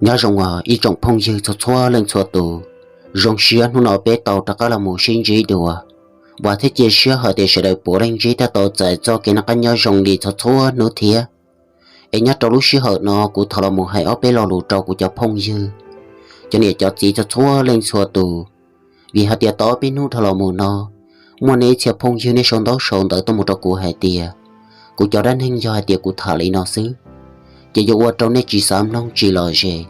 Nyob zoo os ib tsoom phooj ywg txhua txhua leej txhua tus, zoo siab hnub no peb tau rov qab los mus sib ntsib dua. Vam thiab cia siab hais tias sawv daws puav leej ntsib thiab tau txais txoj kev noj qab nyob zoo li txhua txhua hnub thiab. Es nyob rau lub sij hawm no kuv thov los mus hais ob peb lo lus rau kuv cov phooj ywg, cov niam cov txiv txhua txhua leej txhua tus, vim hais tias tau ob peb hnub dhau los mus no, muaj nej ib txhia phooj ywg nej sau ntaub sau ntawv tuaj mus rau kuv hais tias, kuv cov dab neeg yog hais tias kuv tham li no xwb, ces yuav ua rau nej tsis xav mloog tsis lom zem,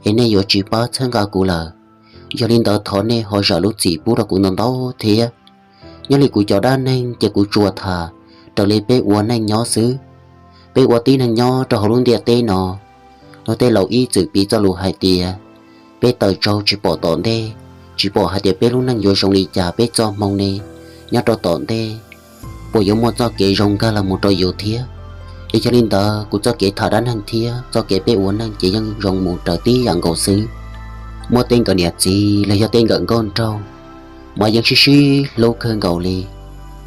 es nej yuav tsis pab txhawb nqa kuv lawm. Yog li ntawd thov nej ho zam lub txim pub rau kuv ntau ntau thiab. Nyob li kuv cov dab neeg ces kuv tsuas tham raws li peb ua neej nyob xwb. Peb ua tib neeg nyob rau hauv lub ntiaj teb no, luag tej laus ib txwm piv txoj lus hais tias, peb taws tsau tsis pom tom ntej, tsis pom hais tias peb lub neej yuav zoo li cas, peb txoj hmoo ne, nyob rau tom ntej puas yuav muaj txoj kev zoo nkag los mus rau yus thiab. Es yog li ntawd kuv txoj kev tham dab neeg thiab txoj kev peb ua neej ces yeej zoo mus raws tib yam nkaus xwb. Muaj tej nkawm niam txiv los yog tej nkawm nkauj nraug, mas yeej sib sib hlub kawg nkaus li,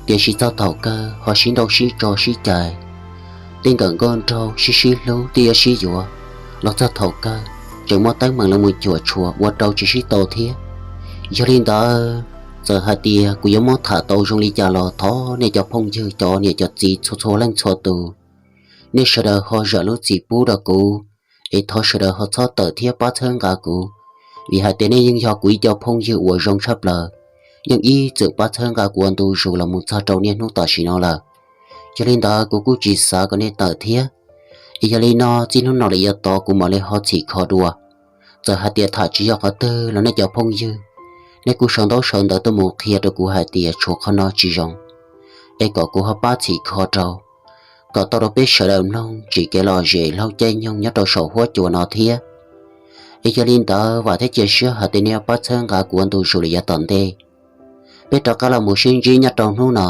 tiam sis txog thaum kawg ho sib nrauj sib tso sib cais. Tej nkawm nkauj nraug sib sib hlub twb yuav sib yuav, los txog thaum kawg tseem muaj teeb meem los mus cuam tshuam ua rau tsis sib tau thiab. Yog li ntawd, txawm hais tias kuv yuav muab tham tau zoo li cas los thov nej cov phooj ywg cov niam cov txiv txhua txhua leej txhua tus, nej sawv daws ho zam lub txim pub rau kuv, es thov sawv daws ho txhob tawm thiab pab txhawb nqa kuv, vim hais tias nej yeej yog kuv ib co phooj ywg uas zoo tshaj plaws, yeej ib txwm pab txhawb nqa kuv ua ntu zus los mus txog rau niaj hnub tam sim no lawm. Yog li ntawd kuv kuj tsis xav kom nej tawm thiab. Es yog li no txij hnub no lawm yav tod kuv mam li ho txhim kho dua. Txawm hais tias tham tsis yog qhov twg los nej cov phooj ywg, nej kuj sau ntaub sau ntawv tuaj mus qhia rau kuv hais tias tshuav qhov no tsis zoo, es kom kuv ho pab txhim kho rau, kom tau rau peb sawv daws mloog tsim kev lom zem laug caij nyoog nyob rau saum huab cua no thiab. Es yog li ntawd vam thiab cia siab hais tias nej pab txhawb nqa kuv ua ntu zus li yav tom ntej. Peb rov qab los mus sib ntsib nyob rau hnub no,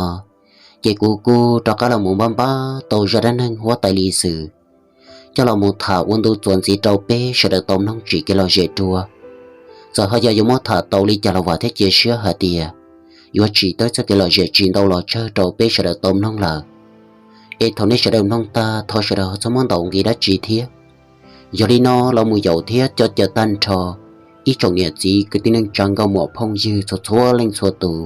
ces kuv kuj rov qab los mus npaj npaj tau zaj dab neeg huab tais Lis Xwm coj los mus tham ua ntu txuas ntxiv rau peb sawv daws tau mloog tsim kev lom zem dua. Txawm ho yog yuav muab tham tau li cas los vam thiab cia siab hais tias yuav tsim tau txoj kev lom zem tsis ntau los tsawg rau peb sawv daws tau mloog lawm. Es thaum nej sawv daws mloog tag thov sawv daws txhob muab ntaus nqi dab tsi thiab. Yog li no los mus yaum thiab coj caw tag nrho ib tsoom niam txiv kwv tij neej tsa nkauj muam phooj ywg txhua txhua leej txhua tus,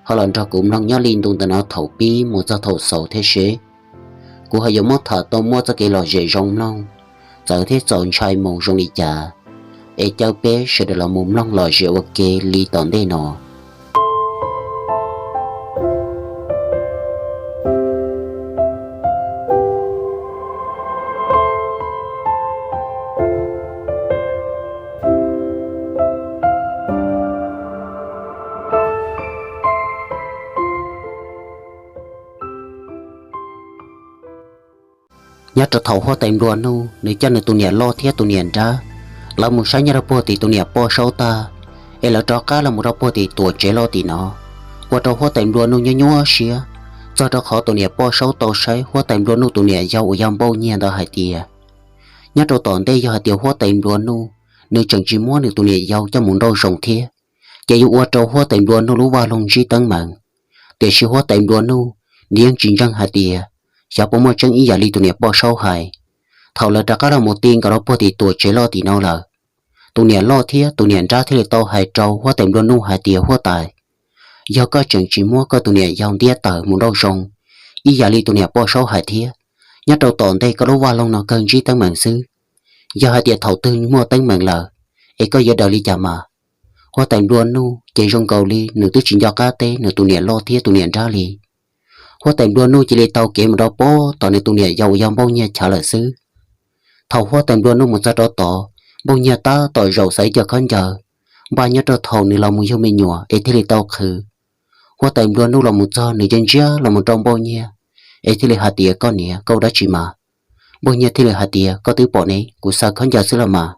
ho los nrog kuv mloog nyob li ntu ntawm no thaum pib mus txog thaum xaus thiab seb kuv ho yuav muab tham tau muaj txoj kev lom zem zoo mloog, txawv thiab txaus ntshai mus zoo li cas. Es caw peb sawv daws los mus mloog lom zem ua ke li tom ntej no. Nyob rau thaum huab tais nplua nuj nws coj nws tus niam loj thiab tus niam nrab lawv mus saib nyob rau puag tim tus niam poj saub tag, es lawv rov qab los mus rau puag tim tuam tsev loj tim no, ua rau huab tais nplua nuj nyuaj nyuaj siab, txog rau qhov tus niam poj saub tau saib huab tais nplua nuj tus niam yau uas yog Npauj Nyiag ntawd hais tias, nyob rau tom ntej yog hais tias huab tais nplua nuj nws tseem tsis muab nws tus niam yau coj mus nrauj zoo thiab, ces yuav ua rau huab tais nplua nuj lub vaj loog ntsib teeb meem. Tiam sis huab tais nplua nuj nws yeej tsis ntseeg hais tias xyov puas muaj tseeb ib yam li tus niam poj saub hais. Thaum lawv rov qab los mus ti nkaus rau puag tim tuam tsev loj tim no lawm, tus niam loj thiab tus niam nrab thiaj li tau hais rau huab tais nplua nuj hais tias, huab tais, yog koj tseem tsis muab koj tus niam yau ntiab tawm mus nrauj zoo ib yam li tus niam poj saub hais thiab, nyob rau tom ntej koj lub vaj loog no kawg ntsib teeb meem xwb. Yog hais tias thaum twg muaj teeb meem lawm, es koj yuav daws li cas mas? Huab tais nplua nuj ces zoo nkaus li nws twb tsis nco qab teb nws tus niam loj thiab tus niam nrab li. Huab tais nplua nuj cia li taug kev mus rau puag tom nws tus niam yau uas yog Npauj Nyiag chav lawm xwb. Thaum huab tais nplua nuj mus txog rau tod, Npauj Nyiag tab tom zaum xaiv cov khaub ncaws npaj nyob rau thaum nws los mus yug me nyuam es thiaj li tau qhwv. Huab tais nplua nuj los mus txog nws cia li ntsia los mus rau Npauj Nyiag, es thiaj li hais tias, koj niam, koj ua dab tsi mas? Npauj Nyiag thiaj li hais tias, koj twb pom ne, kuv xaws khaub ncaws xwb los mas.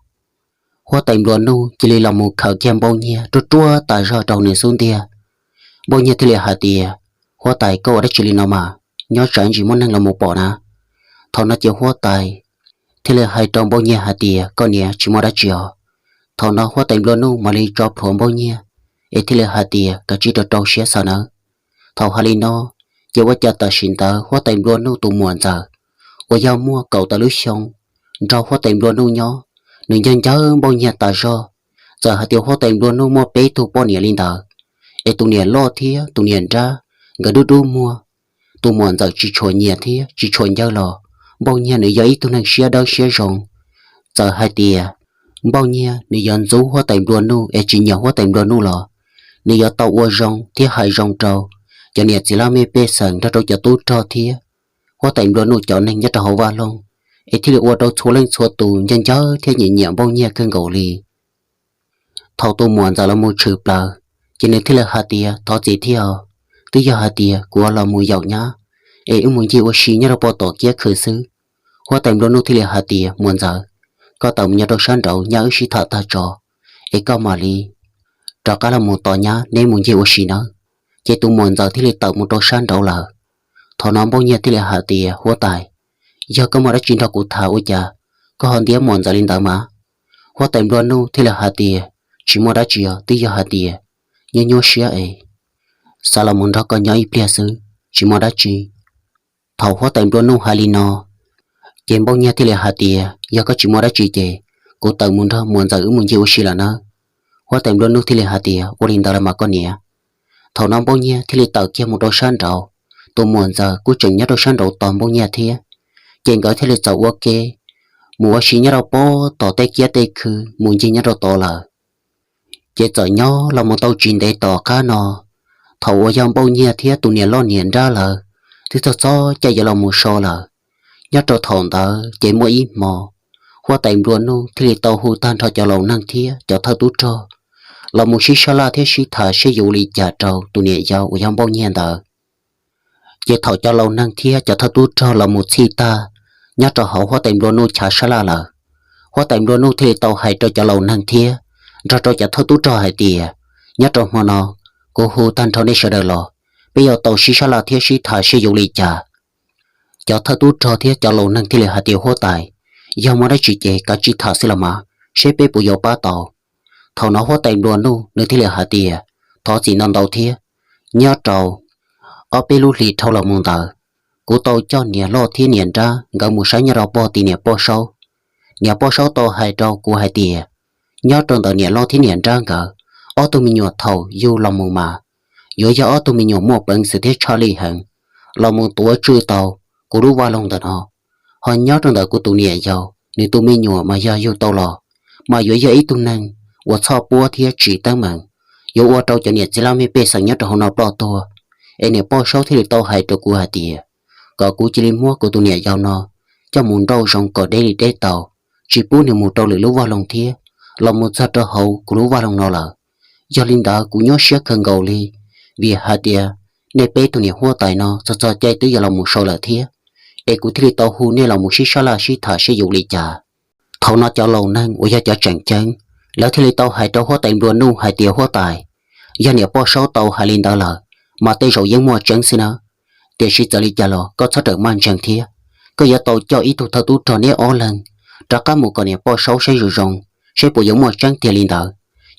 Huab tais nplua nuj cia li los mus khawm kiag Npauj Nyiag ruaj ruaj tas zog rau nws xub ntiag. Npauj Nyiag thiaj li hais tias, huab tais, koj ua dab tsi li no mas, nyob tsam ntsis muaj neeg los mus pom na. Thaum no ces huab tais thiaj li hais rau Npauj Nyiag hais tias, koj niam, tsis muaj dab tsi os. Thaum no huab tais nplua nuj mam li tso plhuav Npauj Nyiag, es thiaj li hais tias, kav tsij rau rau siab xaws nawb. Thaum hais li no, ces ua cas tam sim ntawd huab tais nplua nuj tus muam ntxawm uas yog muaj kaum tawm lub xyoo nrog huab tais nplua nuj nyob, nws ncaj ncawg Npauj Nyiag tas zog. Txawm hais tias huab tais nplua nuj muaj peb tug poj niam li ntawd, es tus niam loj thiab tus niam nrab nkawd dub dub muag, tus muam ntxawm tsis tshua nyiam thiab tsis tshua ncawg los, Npauj Nyiag nws yog ib tug neeg siab dawb siab zoo. Txawm hais tias Npauj Nyiag nws yuav ntxub huab tais nplua nuj es tsis nyiam huab tais nplua nuj los, nws yuav tau ua zoo thiab hais zoo rau cov niam txiv laj mej pej xeem nrog rau cov tub rog thiab huab tais nplua nuj cov neeg nyob rau hauv vaj loog, es thiaj li ua rau txhua leej txhua tus ncaj ncawg thiab nyiam nyiam Npauj Nyiag kawg nkaus li. Thaum tus muam ntxawm los mus tshwm plaws, ces nws thiaj li hais tias, Thov txim thiab os, twb yog hais tias kuv los mus yaum nyab, es wb mus ncig ua si nyob rau pog tom kiab khw xwb. Huab tais nplua nuj thiaj li hais tias, Muam ntxawm, koj tawm mus nyob rau sab nraud, nyab wb sib tham tag tso, es koj mam li rov qab los mus tos nyab neb mus ncig ua si nawb. Ces tus muam ntxawm thiaj li tawm mus rau sab nraud lawm. Thaum no Npauj Nyiag thiaj li hais tias, Huab tais, yog koj muaj dab tsi nrog kuv tham ua cas koj ho ntiab muam ntxawm li ntawd mas? Huab tais nplua nuj thiaj li hais tias, Tsis muaj dab tsi os, twb yog hais tias nyuaj nyuaj siab es xav los mus nrog koj nyob ib pliag xwb, tsis muaj dab tsi. Thaum huab tais nplua nuj hais li no, ces Npauj Nyiag thiaj li hais tias, Yog koj tsis muaj dab tsi ces kuv tawm mus nrog muam ntxawm wb mus ncig ua si lawm nawb. Huab tais nplua nuj thiaj li hais tias, Ua li ntawd los mas koj niam. Thaum no Npauj Nyiag thiaj li tawm kiag mus rau sab nraud, tus muam ntxawm kuj tseem nyob rau sab nraud tos Npauj Nyiag thiab. Ces nkawd thiaj li txawm ua ke mus ua si nyob rau pog tom tej kiab tej khw mus ncig nyob rau tod lawm. Ces txawm nyob los mus tau tsis ntev tom qab no, thaum uas yog Npauj Nyiag thiab tus niam loj niam nrab lawv twb txog txog caij yuav los mus so lawm. Nyob rau thaum ntawd ces muaj ib hmo, huab tais nplua nuj thiaj li tau hu tag nrho cov laus neeg thiab cov thawj tub rog los mus sib sab laj thiab sib tham seb yuav ua li cas rau tus niam yau uas yog Npauj Nyiag ntawd. Ces thaum cov laus neeg thiab cov thawj tub rog los mus txhij tag nyob rau hauv huab tais nplua nuj chav sab laj lawm, huab tais nplua nuj thiaj li tau hais rau cov laus neeg thiab nrog rau cov thawj tub rog hais tias, Nyob rau hmo no, kuv hu tag nrho nej sawv daws los, peb yuav tau sib sab laj thiab sib tham seb yuav ua li cas. Cov thawj tub rog thiab cov laus neeg thiaj li hais tias, Huab tais, yog muaj dab tsi ces kav tsij tham xwb los mas, seb peb puas yuav pab tau. Thaum no huab tais nplua nuj nws thiaj li hais tias, Thov txim ntau ntau thiab, nyob rau ob peb lub hlis dhau los mus ntawd, kuv tau coj niam loj thiab niam nrab nkawd mus saib nyob rau pog tim niam poj saub. Niam poj saub tau hais rau kuv hais tias, nyob rau ntawm niam loj thiab niam nrab nkawd ob tug me nyuam thaum yug los mus mas, yuav yog ob tug me nyuam muaj peev xwm thiab tshaj lij heev, los mus tuav tswj tau kuv lub vaj loog ntawm no. Ho nyob rau ntawm kuv tus niam yau, nws tus me nyuam mas yog yug tau los, mas yuav yog ib tug neeg uas txhoj puab thiab tsis teeb meem, yuav ua rau cov niam txiv laj mej pej xeem nyob rau hauv no ploj tuag. Es niam poj saub thiaj li tau hais rau kuv hais tias, kom kuv cia li muab kuv tus niam yau no coj mus nrauj zoov kom deb li deb tau, tsis pub nws mus rau lwm lub vaj loog thiab los mus txog rau hauv kuv lub vaj loog no lawm. Yog li ntawd kuv nyuaj siab kawg nkaus li, vim hais tias nej peb tug niam huab tais no txog txog caij twb yuav los mus so lawm thiab, es kuv thiaj li tau hu nej los mus sib sab laj sib tham seb yuav ua li cas. Thaum no cov laus neeg uas yog cov tseem ceeb, lawv thiaj li tau hais rau huab tais nplua nuj hais tias, Huab tais, yog niam poj saub tau hais li ntawd lawm, mas tej zaum yeej muaj tseeb xwb nawb. Tiam sis txawm li cas los koj txhob rawm maj ntseeg thiab, koj yuav tau coj ib tug thawj tub rog neb ob leeg rov qab mus kom niam poj saub saib zoo zoo, seb puas yuav muaj tseeb tiag li ntawd.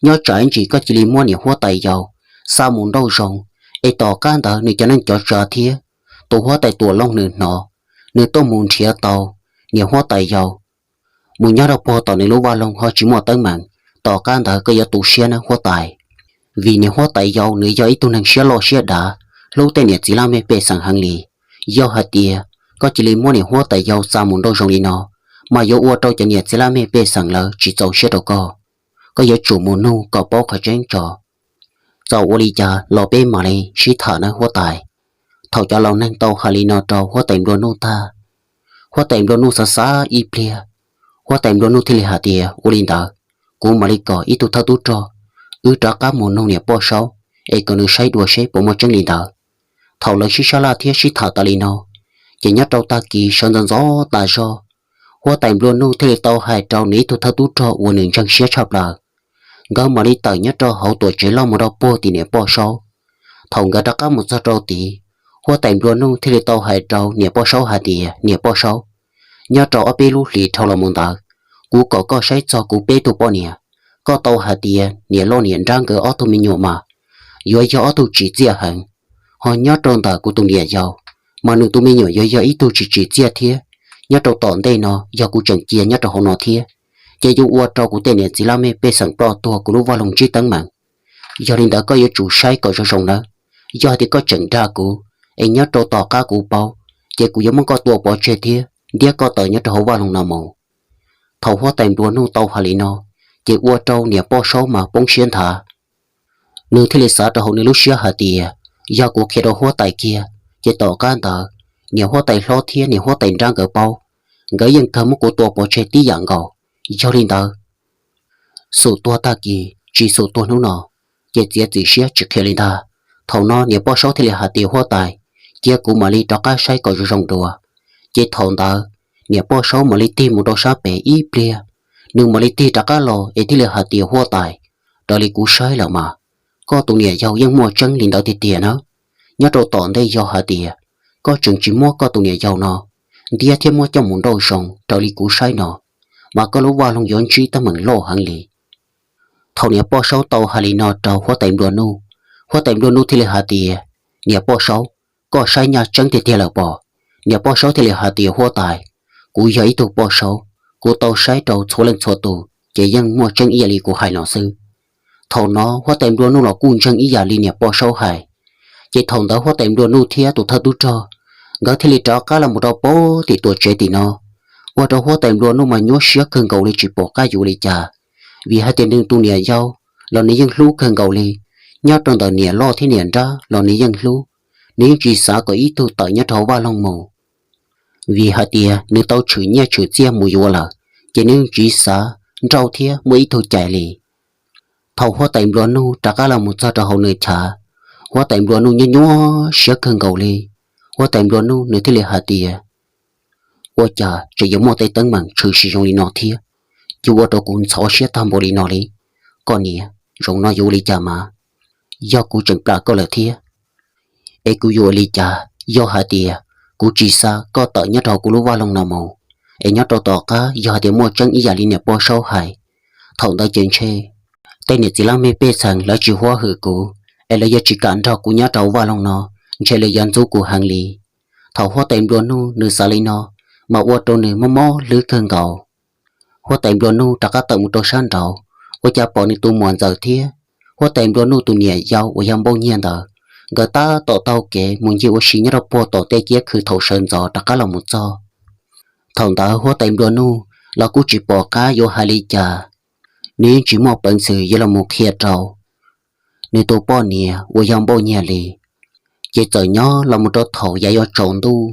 Nyob tsam ib ntsis koj cia li muab niam huab tais yau xa mus nrauj zoov, es tom qab ntawd nws cov neej cov tsav thiab tus huab tais tuam loog nws hnov, nws tuaj mus nrhiav tau niam huab tais yau mus nyob rau puag tom nws lub vaj loog ho tsis muaj teeb meem, tom qab ntawd koj yuav tu siab nawb huab tais. Vim niam huab tais yau nws yog ib tug neeg siab loj siab dav, hlub tej niam txiv laj mej pej xeem heev li. Yog hais tias koj cia li muab niam huab tais yau xa mus nrauj zoov li no, mas yuav ua rau cov niam txiv laj mej pej xeem lawv tsis txaus siab rau koj. Koj yuav tsum mus nug kom paub qhov tseeb tso. Txawm ua li cas los peb mam li sib tham nawb huab tais. Thaum cov laus neeg tau hais li no rau huab tais nplua nuj tag, huab tais nplua nuj xav xav ib pliag, huab tais nplua nuj thiaj li hais tias, Ua li ntawd, kuv mam li kom ib tug thawj tub rog wb rov qab mus nug niam poj saub, es kom nws saib dua seb puas muaj tseeb li ntawd. Thaum lawv sib sab laj thiab sib tham tas li no, ces nyob rau tag kis sawv ntxov ntxov tas zog, huab tais nplua nuj thiaj li tau hais rau nws ib tug thawj tub rog uas nws ntseeg siab tshaj plaws, nkawd mam li tawm nyob rau hauv tuam tsev loj mus rau puag tim niam poj saub. Thaum nkawd rov qab mus txog rau tid, huab tais nplua nuj thiaj li tau hais rau niam poj saub hais tias, Niam poj saub, nyob rau ob peb lub hlis dhau los mus ntawd, kuv kom koj saib txog kuv peb tug poj niam. Koj tau hais tias niam loj niam nrab nkawd ob tug me nyuam mas yuav yog ob tug tsim txiaj heev, ho nyob rau ntawm kuv tus niam yau, mas nws tus me nyuam yuav yog ib tug tsis tsim txiaj thiab. Nyob rau tom ntej no yog kuv tseem cia nyob rau hauv no thiab, ces yuav ua rau kuv tej niam txiv laj mej pej xeem ploj tuag, kuv lub vaj loog ntsib teeb meem. Yog li ntawd koj yuav tsum saib kom zoo zoo nawb. Yog hais tias koj tseem dag kuv, es nyob rau tom qab kuv paub, ces kuv yuav muab koj tua pov tseg thiab ntiab koj tawm nyob rau hauv vaj loog no mus. Thaum huab tais nplua nuj tau hais li no, ces ua rau niam poj saub mas poob siab nthav. Nws thiaj li xav rau hauv nws lub siab hais tias, yog kuv qhia rau huab tais kiag, ces tom qab ntawd niam huab tais hlob thiab niam huab tais nrab nkawd paub, nkawd yeej kawg muab kuv tua pov tseg tib yam nkaus. Yog li ntawd, xum tuag tag kis tsis xum tuag hnub no, ces txiav txim siab tsis qhia li ntag. Thaum no niam poj saub thiaj li hais tias, huab tais, cia kuv mam li rov qab saib kom zoo zoo dua. Ces thaum ntawd niam poj saub mam li tig mus rau sab pem ib pliag, nws mam li tig rov qab los es thiaj li hais tias, huab tais, raws li kuv saib lawm mas, koj tus niam yau yeej muaj tseeb li ntawd tiag tiag na. Nyob rau tom ntej yog hais tias koj tseem tsis muab koj tus niam yau no ntiab thiab muab coj mus nrauj zoov raws li kuv saib no, mas koj lub vaj loog yuav ntsib teeb meem loj heev li. Thaum niam poj saub tau hais li no rau huab tais nplua nuj, huab tais nplua nuj thiaj li hais tias, niam poj saub, koj saib nyaj tseeb tiag tiag lawm pob? Niam poj saub thiaj li hais tias, huab tais, kuv yog ib tug poj saub, kuv tau saib rau txhua leej txhua tus ces yeej muaj tseeb ib yam li kuv hais no xwb. Thaum no huab tais nplua nuj los kuj ntseeg ib yam li niam poj saub hais. Ces thaum ntawd huab tais nplua nuj thiab tus thawj tub rog, nkawd thiaj li rov qab los mus rau pem tim tuam tsev tim no, ua rau huab tais nplua nuj mas nyuaj siab kawg nkaus li tsis pom qab yuav ua li cas. Vim hais tias nws tus niam yau los nws yeej hlub kawg nkaus li, nyob rau ntawm niam loj thiab niam nrab los nws yeej hlub, nws yeej tsis xav kom ib tug tawm nyob rau hauv vaj loog mus. Vim hais tias nws tau tshwm nyiaj tshwm txiaj mus yuav lawm, ces nws yeej tsis xav nrauj thiab muaj ib tug cais li. Thaum huab tais nplua nuj rov qab los mus txog rau hauv nws chav, huab tais nplua nuj nyuaj nyuaj siab kawg nkaus li. Huab tais nplua nuj nws thiaj li hais tias, ua cas tseem yuav muaj tej teeb meem tshwm sim zoo li no thiab, yuav ua rau kuv ntxhov siab tag npaum li no li. Koj niam, zaum no yuav ua li cas mas? Yog kuv tseem plam koj lawm thiab, es kuv yuav ua li cas? Yog hais tias kuv tsis xa koj tawm nyob rau kuv lub vaj loog no mus, es nyob rau tom qab yog hais tias muaj tseeb ib yam li niam poj saub hais, thaum ntawd ces ntshe tej niam txiv laj mej pej xeem lawv tsis huab hwm kuv, es lawv yuav tsis kam nrog kuv nyob rau vaj loog no, ntshe lawv yuav ntxub kuv heev li. Thaum huab tais nplua nuj nws xav li no, mas ua rau nws mob mob hlwb kawg nkaus. Huab tais nplua nuj rov qab tawm mus rau sab nraud, ua cas pom nws tus muam ntxawm thiab huab tais nplua nuj tus niam yau uas yog npauj nyiag ntawd, nkawd tab tom taug kev mus ncig ua si nyob rau puag tom tej kiab khw thaum sawv ntxov rov qab los mus txog. Thaum ntawd huab tais nplua nuj los kuj tsis pom qab yuav hais li cas, nws yeej tsis muaj peev xwm yuav los mus qhia rau nws tus poj niam uas yog npauj nyiag li. Ces txawm nyob los mus rau thaum yav yuav tsaus ntuj,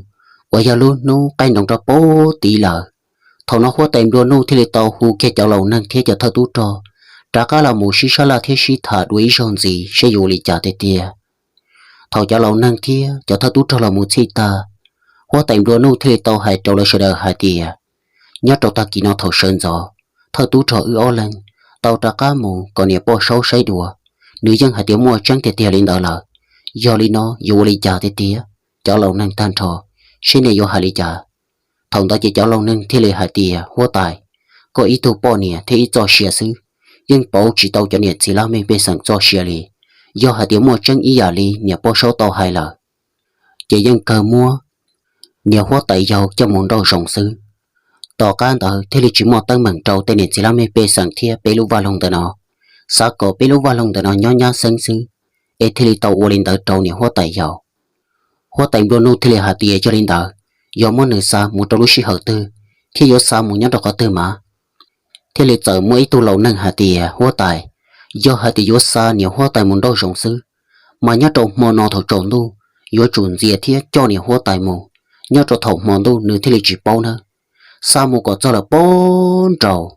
uas yog lub hnub qaij nroos rau puag tid lawm. Thaum no huab tais nplua nuj thiaj li tau hu kiag cov laus neeg thiab cov thawj tub rog rov qab los mus sib sab laj thiab sib tham dua ib zaug ntxiv seb yuav ua li cas tiag tiag. Thaum cov laus neeg thiab cov thawj tub rog los mus txhij tag, huab tais nplua nuj thiaj li tau hais rau lawv sawv daws hais tias, nyob rau tag kis no thaum sawv ntxov, thawj tub rog wb ob leeg tau rov qab mus kom niam poj saub saib dua, nws yeej hais tias muaj tseeb tiag tiag li ntawd lawm. Yog li no yuav ua li cas tiag tiag, cov laus neeg tag nrho, seb nej yuav hais li cas? Thaum ntawd ces cov laus neeg thiaj li hais tias, huab tais, koj ib tug poj niam thiab ib txoj sia xwb, yeej pauv tsis tau cov niam txiv laj mej pej xeem txoj sia li. Yog hais tias muaj tseeb ib yam li niam poj saub tau hais lawm, ces yeej kawg muab niam huab tais yau coj mus nrauj zoov xwb. Tom qab ntawd thiaj li tsis muaj teeb meem rau tej niam txiv laj mej pej xeem thiab peb lub vaj loog ntawm no. Xav kom peb lub vaj loog ntawm no nyob nyab xeeb xwb, es thiaj li tau ua li ntawd rau niam huab tais yau. Huab tais nplua nuj thiaj li hais tias yog li ntawd, yog muab nws xa mus rau lub sij hawm twg, thiab yuav xa mus nyob rau qhov twg mas? Thiaj li txawm muaj ib tug laus neeg hais tias, huab tais, yog hais tias yuav xa niam huab tais mus nrauj zoov xwb, mas nyob rau hmo no thaum tsaus ntuj yuav tsum ntxias thiab coj niam huab tais mus, nyob rau thaum hmo ntuj nws thiaj li tsis paub nawb. Xa mus kom txog lawm puag nraud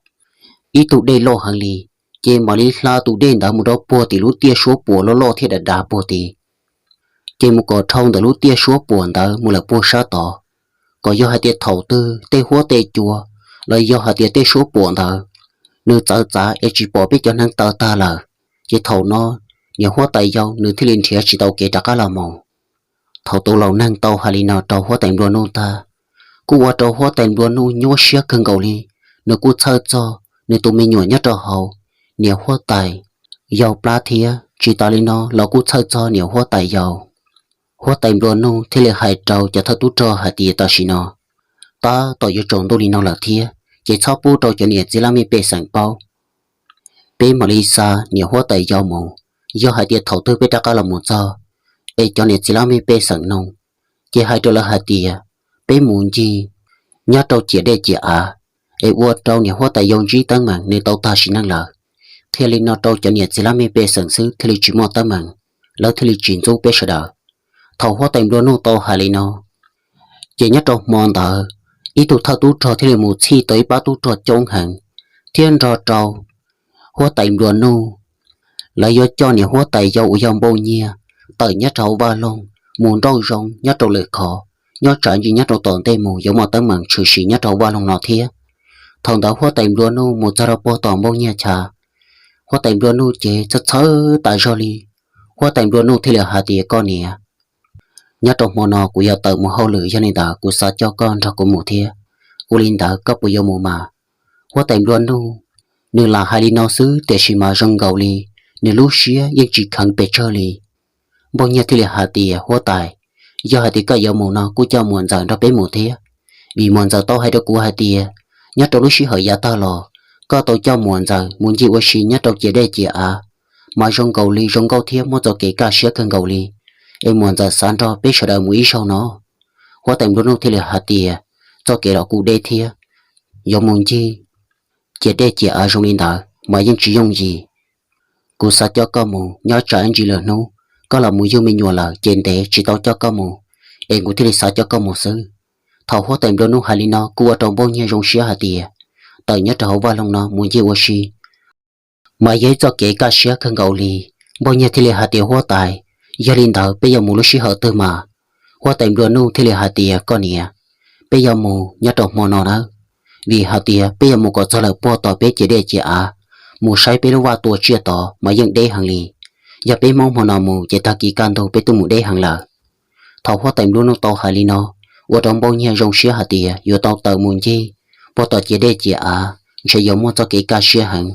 ib tug dej loj heev li, ces mam li hla tus dej ntawd mus rau puag tim lub tiaj suab puam loj loj thiab dav dav puag tid. Ces mus kom dhau ntawm lub tiaj suab puam ntawd mus lawm puag sab tod, kom yog hais tias thaum twg tej huab tej cua los yog hais tias tej suab puam ntawd nws txawv txav es tsis pom peb cov hneev taw tag lawm, ces thaum no niam huab tais yau nws thiaj li nrhiav tsis tau kev rov qab los mus. Thaum tus laus neeg tau hais li no rau huab tais nplua nuj tag, kuj ua rau huab tais nplua nuj nyuaj siab kawg nkaus li. Nws kuj txhawj txog nws tus me nyuam nyob rau hauv niam huab tais yau plab thiab, tsis tas li no los kuj txhawj txog niam huab tais yau. Huab tais nplua nuj thiaj li hais rau cov thawj tub rog hais tias tam sim no tab tom yuav tsaus ntuj li no lawm thiab, ces txhob pub rau cov niam txiv laj mej pej xeem paub. Peb mam li xa niam huab tais yau mus, yog hais tias thaum twg peb rov qab los mus txog, es cov niam txiv laj mej pej xeem nug, ces hais rau lawv hais tias peb mus ncig nyob rau ciam dej ciam av, es ua rau niam huab tais yau ntsib teeb meem nws tau tag sim neej lawm. Qhia li no rau cov niam txiv laj mej pej xeem xwb thiaj li tsis muaj teeb meem, lawv thiaj li tsis ntxub peb sawv daws. Thaum huab tais nplua nuj tau hais li no, ces nyob rau hmo ntawd, ib tug thawj tub rog thiaj li mus txhij tau ib pab tub rog coob heev, thiab nrog rau huab tais nplua nuj, lawv yuav coj niam huab tais yau uas yog npauj nyiag tawm nyob rau hauv vaj loog mus nrauj zoov nyob rau lwm qhov, nyob tsam ntsis nyob rau tom ntej mus yuav muaj teeb meem tshwm sim nyob rau hauv vaj loog no thiab. Thaum ntawd huab tais nplua nuj mus txog rau puag tom npauj nyiag chav, huab tais nplua nuj ces txhawj txhawj tas zog li. Huab tais nplua nuj thiaj li hais tias, koj niam, nyob rau hmo no kuv yuav tawm mus hauj lwm, yog li ntawd kuv xav coj koj nrog kuv mus thiab. Ua li ntawd koj puas yuav mus mas? Huab tais nplua nuj, nws lam hais li no xwb tiam sis mas zoo nkaus li nws lub siab yeej tsis kheev pes tsawg li. Npauj nyiag thiaj li hais tias, huab tais, yog hais tias koj yuav mus no kuj coj muam ntxawm nrog peb mus thiab, vim muam ntxawm tau hais rau kuv hais tias nyob rau lub sij hawm yav tag los koj tau coj muam ntxawm mus ncig ua si nyob rau ciam dej ciam av, mas zoo nkaus li zoo nkauj thiab muaj txoj kev kaj siab kawg nkaus li, es muam ntxawm xav nrog peb sawv daws mus ib zaug no. Huab tais nplua nuj thiaj li hais tias, txoj kev los kuj deb thiab, yuav mus ncig ciam dej ciam av zoo li ntawd mas yeej tsis yooj yim. Kuv xav coj koj mus, nyob tsam ntsis lwm hnub koj los mus yug me nyuam lawm ces ntev tsis tau coj koj mus, es kuv thiaj li xav coj koj mus xwb. Thaum huab tais nplua nuj hais li no kuj ua rau npauj nyiag zoo siab hais tias tawm nyob rau hauv vaj loog no mus ncig ua si mas yog ib txoj kev kaj siab kawg nkaus li. Npauj nyiag thiaj li hais tias, huab tais, yog li ntawd peb yuav mus lub sij hawm twg mas? Huab tais nplua nuj thiaj li hais tias, koj niam, peb yuav mus nyob rau hmo no nawb, vim hais tias peb yuav mus kom txog lawm puag tom peb ciam dej ciam av, mus saib peb lub vaj tua tsiaj tod mas yeej deb heev li. Yog peb hmoob hmo no mus ces tag kis kaj ntug peb twb mus deb heev lawm. Thaum huab tais nplua nuj tau hais li no, ua rau npauj nyiag zoo siab hais tias yuav tau tawm mus ncig puag tom ciam dej ciam av ntshe yuav muaj txoj kev kaj siab heev,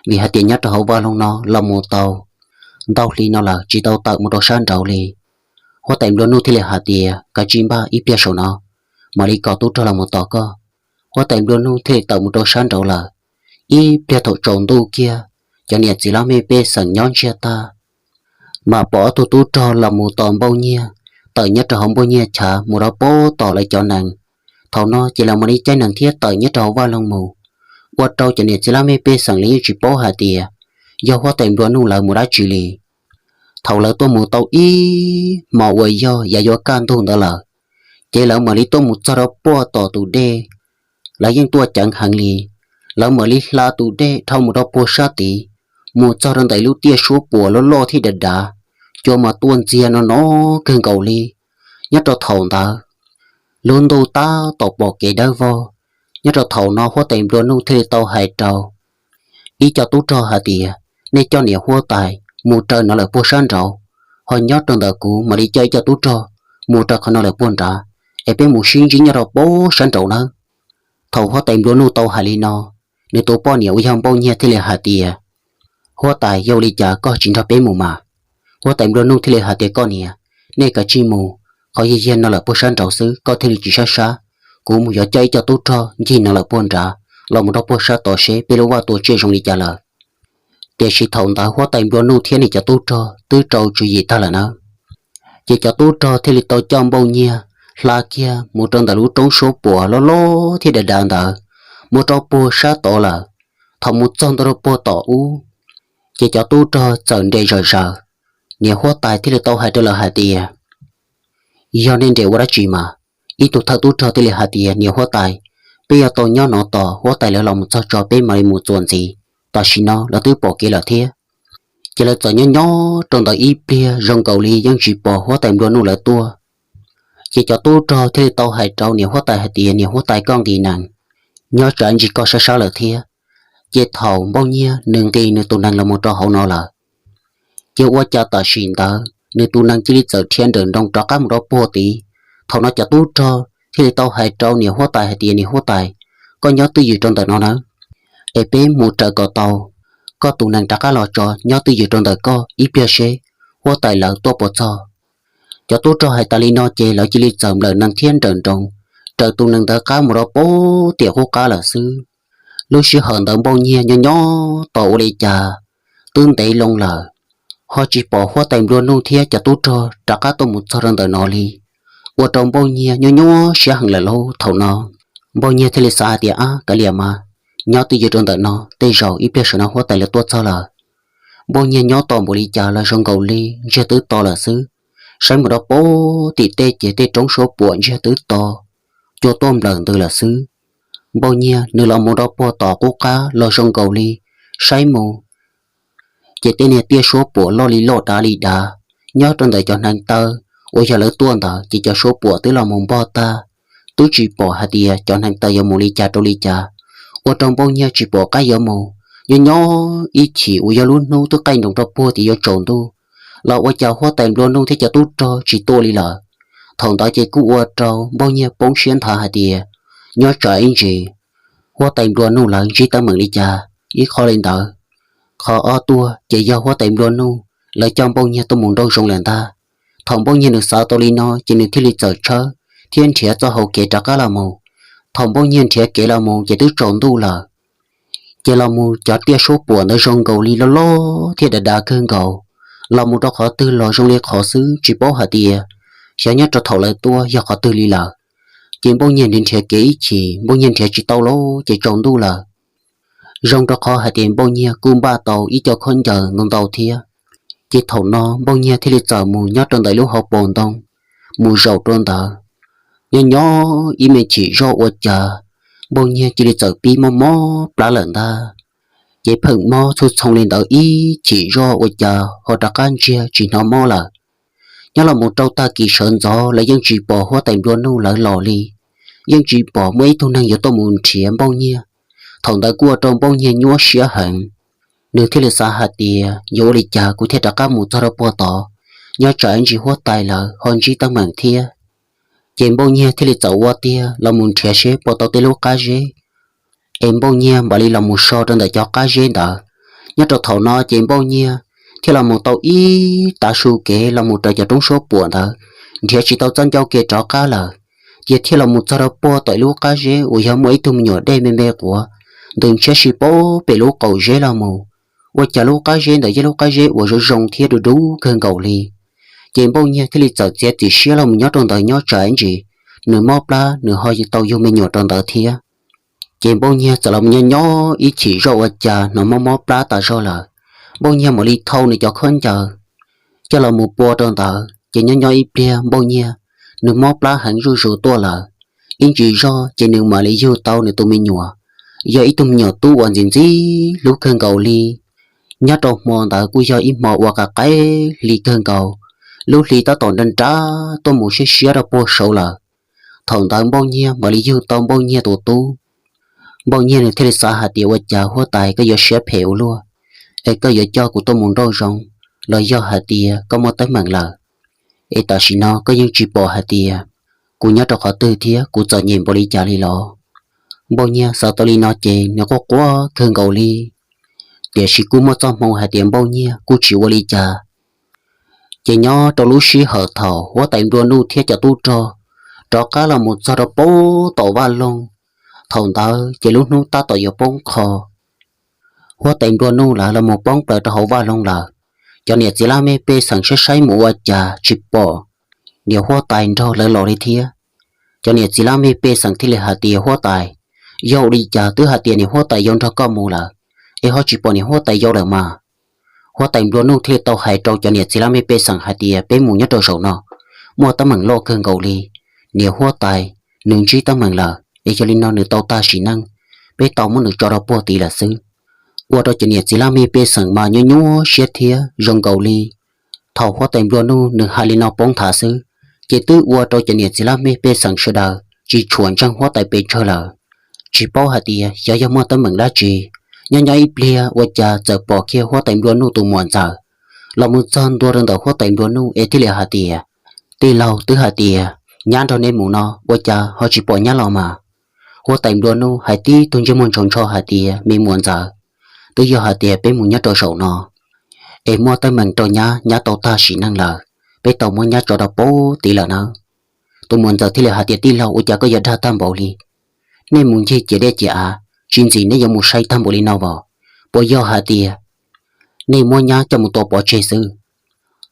vim hais tias nyob rau hauv vaj loog no los mus tau ntau hli no lawm tsis tau tawm mus rau sab nraud li. Huab tais nplua nuj thiaj li hais tias, kav tsij npaj ib pliag saum no, mam li kom tub rog los mus tos koj. Huab tais nplua nuj thiaj li tawm mus rau sab nraud lawm. Ib pliag thaum tsaus ntuj kiag, cov niam txiv laj mej pej xeem nyob ntsiag tag, mas pom ob tug tub rog los mus tos npauj nyiag tawm nyob rau hauv npauj nyiag chav mus rau puag tom lawv cov nees. Thaum no ces lawv mam li caij nees thiab tawm nyob rau hauv vaj loog mus, ua rau cov niam txiv laj mej pej xeem lawv yeej tsis paub hais tias yog huab tais nplua nuj lawv mus dab tsi li. Thaum lawv tuaj mus tau ib hmos uas yog yav yuav kaj ntug ntawd lawm, ces lawv mam li tuaj mus txog rau puag tom tus dej. Lawv yeej tuaj ceev heev li, lawv mam li hla tus dej dhau mus rau puag sab tid, mus txog rau ntawm lub tiaj suab puam loj loj thiab dav dav, cua mas tuaj ntxiag no no kawg nkaus li. Nyob rau thaum ntawd, lub ntuj tab tom pom kev dawb vog. Nyob rau thaum no huab tais nplua nuj thiaj li tau hais rau ib co tub rog hais tias, nej coj niam huab tais mus raws no lawm puag sab nraud, ho nyob rau ntawm kuv mam li coj ib co tub rog mus raws qhov no lawm puag nrad, es peb mus sib ntsib nyob rau puag sab nraud nawb. Thaum huab tais nplua nuj tau hais li no, nws tus poj niam uas yog npauj nyiag thiaj li hais tias, huab tais, yog li cas koj tsis nrog peb mus mas? Huab tais nplua nuj thiaj li hais tias, koj niam, nej kav tsij mus, qhov yog yog no lawm puag sab nraud xwb koj thiaj li tsis sab sab. Kuv mus yuav coj ib co tub rog ncig no lawm puag nrad los mus rau puag sab tod seb peb lub vaj tua tsiaj zoo li cas lawm. Tiam sis thaum ntawd huab tais nplua nuj thiab nws cov tub rog twb rau tswv yim tag lawm nawb. Ces cov tub rog thiaj li tau coj npauj nyiag hla kiag mus rau ntawm lub roob suab puam loj loj thiab dav dav ntawd, mus rau puag sab tod lawm. Thaum mus txog ntua rau puag tom ub, ces cov tub rog txawm nres zom zaws. Niam huab tais thiaj li tau hais rau lawv hais tias, yog nej nres ua dab tsi mas? Ib tug thawj tub rog thiaj li hais tias, niam huab tais, peb yuav tau nyob no tos huab tais lawv los mus txog tso peb mam li mus txuas ntxiv, tam sim no lawv twb pom kev lawm thiab. Ces lawv txawm nyob nyob rau ntawd ib pliag zoo nkaus li yeej tsis pom huab tais nplua nuj lawv tuaj. Ces cov tub rog thiaj li tau hais rau niam huab tais hais tias, niam huab tais, koj nqis nees, nyob tsam ntsis koj sab sab lawm thiab. Ces thaum npauj nyiag nws nqis nws tus nees los mus rau hauv no lawm, ces ua cas tam sim ntawd nws tus nees cia li txawm dhia nrawm nroos rov qab mus rau puag tid. Thaum no cov tub rog thiaj li tau hais rau niam huab tais hais tias, niam huab tais, koj nyob twj ywm rau ntawm no nawb, es peb mus raws kom tau koj tus nees rov qab los tso, nyob twj ywm rau ntawm koj ib pliag seb huab tais lawv tuaj puas txog. Cov tub rog hais tas li no ces lawv cia li txawm nplawm nees thiab nrawm nroos raws tus nees ntawd qab mus rau puag tim qub qab lawm xwb. Lub sij hawm ntawd Npauj Nyiag nyob nyob tos ua li cas twb ntev loo lawm, ho tsis pom huab tais nplua nuj thiab cov tub rog rov qab tuaj mus txog rau ntawm no li, ua rau Npauj Nyiag nyuaj nyuaj siab heev lawm lauj. Thaum no Npauj Nyiag thiaj li xav hais tias, ab, kav liam mas, nyob twj ywm rau ntawm no, tej zaum ib pliag saum no huab tais lawv tuaj txog lawm. Npauj Nyiag nyob tos npaum li cas los zoo nkaus li ntsiag twb to lawm xwb. Saib mus rau puag tim tej ces tej roob suab puam ntsiag twb to, cua tuaj nplawm ntws lawm xwb. Npauj Nyiag nws los mus rau puag tom qub qab los zoo nkaus li saib mus ces tej niag tiaj suab puam loj li loj dav li dav nyob rau ntawm cov hneev taw uas yog lawv tuaj ntawd ces cov suab puam twb los mus npog tag, twb tsis pom hais tias cov hneev taw yuav mus li cas rau li cas, ua rau Npauj Nyiag tsis pom qab yuav mus. Nyob nyob ib chim uas yog lub hnub twb qaij nroos rau puag tim yuav tsaus ntuj, los ua cas huab tais nplua nuj thiab cov tub rog tsis tuaj li lawm. Thaum ntawd ces kuj ua rau Npauj Nyiag poob siab nthav hais tias, nyob tsam ib ntsis huab tais nplua nuj lawv ntsib teeb meem li cas. Ib qho li ntawd, qhov ob tuaj ces yog huab tais nplua nuj lawv coj Npauj Nyiag tuaj mus nrauj zoo lawm ntag. Thaum Npauj Nyiag nws xav tau li no ces nws thiaj li txawm tshawb thiab nrhiav txoj hau kev rov qab los mus. Thaum Npauj Nyiag nrhiav kev los mus ces twb tsaus ntuj lawm. Ces los mus cov tiaj suab puam ntawd zoo nkaus li loj loj thiab dav dav kawg nkaus, los mus rau qhov twg los zoo li qhov xwb, tsis paub hais tias xyov nyob rau thaum lawv tuaj yog qhov twg li lawm. Ces Npauj Nyiag nrhiav nrhiav kev ib chim, Npauj Nyiag nrhiav tsis tau lawm ces tsaus ntuj lawm. Zoo rau qhov hais tias Npauj Nyiag kuj npaj tau ib co khaub ncaws ntau ntau thiab. Ces thaum no Npauj Nyiag thiaj li txawm mus nyob rau ntawm lub hauv paus ntoo, mus zaum rau ntawd. Nyob nyob ib me chim zoj ua cas Npauj Nyiag cia li txawm pib mob mob plab lawm ntag. Ces pheej mob txhua txhoo li ntawd ib chim zoj ua cas ho rov qab ntsiag tsis hnov mob lawm. Nyob los mus rau tag kis sawv ntxov lawv yeej tsis pom huab tais nplua nuj lawv los li, yeej tsis pom muaj ib tug neeg yuav tuaj mus nrhiav Npauj Nyiag. Thaum ntawd kuj ua rau Npauj Nyiag nyuaj siab heev, nws thiaj li xav hais tias yuav ua li cas kuv thiaj rov qab mus txog rau puag tod, nyob tsam ib ntsis huab tais lawv ho ntsib teeb meem thiab. Ces Npauj Nyiag thiaj li txawm ua tiag los mus nrhiav seb puas tau tej lub qab zeb, es Npauj Nyiag mam li los mus so rau ntawm cov qab zeb ntawd. Nyob rau thaum no ces Npauj Nyiag thiaj los mus tau ib tav su kev los mus raws cov roob suab puam ntawd, nrhiav tsis tau txoj ncauj kev rov qab lawm. Ces thiaj los mus txog rau puag tom ib lub qab zeb uas yog muaj ib tug me nyuam dej me me quav ntws ntshiab si puag pem lub qaum zeb los mus. Ua cas lub qab zeb ntawd yog lub qab zeb uas zoo zoo thiab du du kawg nkaus li. Ces Npauj Nyiag thiaj li txawm txiav txim siab los mus nyob rau ntawd nyob tsam ib ntsis, nws mob plab nws ho tau yug me nyuam rau ntawd thiab. Ces Npauj Nyiag txawm los mus nyob nyob ib chim zoj ua cas hnov mob mob plab tas zog lawm. Npauj Nyiag mam li thau nws cov khaub ncaws coj los mus pua rau ntawd, ces nyob nyob ib pliag Npauj Nyiag nws mob plab heev zuj zus tuaj lawm. Ib ntsis zoj ces nws mam li yug tau nws tus me nyuam, yog ib tug me nyuam tub uas ntxim ntxim hlub kawg nkaus li. Nyob rau hmo ntawd kuj yog ib hmo uas qaim qaim hli kawg nkaus, lub hli tab tom nra nra tuaj mus siab siab rau puag saud lawm. Thaum ntawd Npauj Nyiag mam li yug tau Npauj Nyiag tus tub. Npauj Nyiag nws thiaj li xav hais tias, ua cas huab tais koj yuav siab phem ua luaj, es koj yuav coj kuv tuaj mus nrauj zoo los yog hais tias koj muaj teeb meem lawm, es tam sim no koj yeej tsis pom hais tias kuv nyob rau qhov twg thiab kuv txom nyem npaum li cas li los? Npauj Nyiag xav tau li no ces nws quaj quaj kawg nkaus li. Tiam sis kuj muaj txoj hmoo hais tias Npauj Nyiag kuj tsis ua li cas. Ces nyob rau lub sij hawm thaum huab tais nplua nuj thiab cov tub rog rov qab los mus txog rau puag tom vaj loog, thaum ntawd ces lub hnub tab tom yuav poob qho. Huab tais nplua nuj lawv los mus poob plaws rau hauv vaj loog lawm. Cov niam txiv laj mej pej xeem saib saib mus ua cas tsis pom niam huab tais nrog lawv los li thiab. Cov niam txiv laj mej pej xeem thiaj li hais tias, huab tais, yog ua li cas twb hais tias niam huab tais yuav nrog koj mus lawm, es ho tsis pom niam huab tais yuav lawm mas? Huab tais nplua nuj thiaj li tau hais rau cov niam txiv laj mej pej xeem hais tias, peb mus nyob rau zaum no muaj teeb meem loj kawg nkaus li. Niam huab tais nws ntsib teeb meem lawm, es yog li no nws tau tag sim neej, peb tau muab nws tso rau puag tid lawm xwb. Ua rau cov niam txiv laj mej pej xeem mas nyuaj nyuaj siab thiab zoo nkaus li. Thaum huab tais nplua nuj nws hais li no poob nthav xwb, ces twb ua rau cov niam txiv laj mej pej xeem sawv daws tsis tshua ntseeg huab tais pes tsawg lawm. Tsis paub hais tias xyov yog muaj teeb meem dab tsi. Nyob nyob ib pliag ua cas txawm pom kiag huab tais nplua nuj tus muam ntxawm los mus txog ntua rau ntawm huab tais nplua nuj es thiaj li hais tias, tij laug, twb hais tias nyab nrog nej mus no, ua cas ho tsis pom nyab los mas? Huab tais nplua nuj hais tib tug ntsej muag ntshov ntsho hais tias, me muam ntxawm, twb yog hais tias peb mus nyob rau zaum no es muaj teeb meem rau nyab, nyab tau tag sim neej lawm, peb tau muab nyab tso rau puag tid lawm nawb. Tus muam ntxawm thiaj li hais tias, tij laug, ua cas koj yuav dag tag npaum li? Nej mus ncig ciam dej ciam av, Tsis ntxim nej yuav mus sai tag npaum li no os? Puas yog hais tias nej muab nyab coj mus tua pov tseg xwb?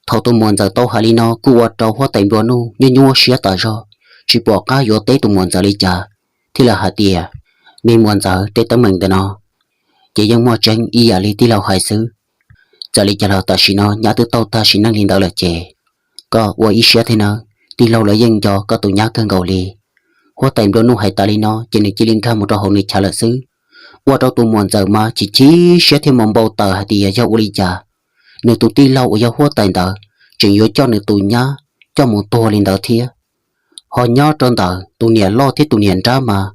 Thaum tus muam ntxawm tau hais li no kuj ua rau huab tais nplua nuj nyuaj nyuaj siab tas zog, tsis pom qab yuav teb tus muam ntxawm li cas, thiaj li hais tias, Me muam ntxawm, tej teeb meem ntawm no ces yeej muaj tseeb ib yam li tij laug hais xwb. Txawm li cas los tam sim no nyab twb tau tag sim neej li ntawd lawm ces koj ua ib siab thiab nawb, tij laug los yeej nco koj tus nyab kawg nkaus li. Huab tais nplua nuj hais tas li no ces nws cia li nkag mus rau hauv nws chav lawm xwb. Ua rau tus muam ntxawm mas chim chim siab thiab mas npau taws hais tias yog ua li cas nws tus tij laug uas yog huab tais ntawd tseem yuav coj nws tus nyab coj mus tuag li ntawd thiab. Ho nyob rau ntawm tus niam loj thiab tus niam nrab mas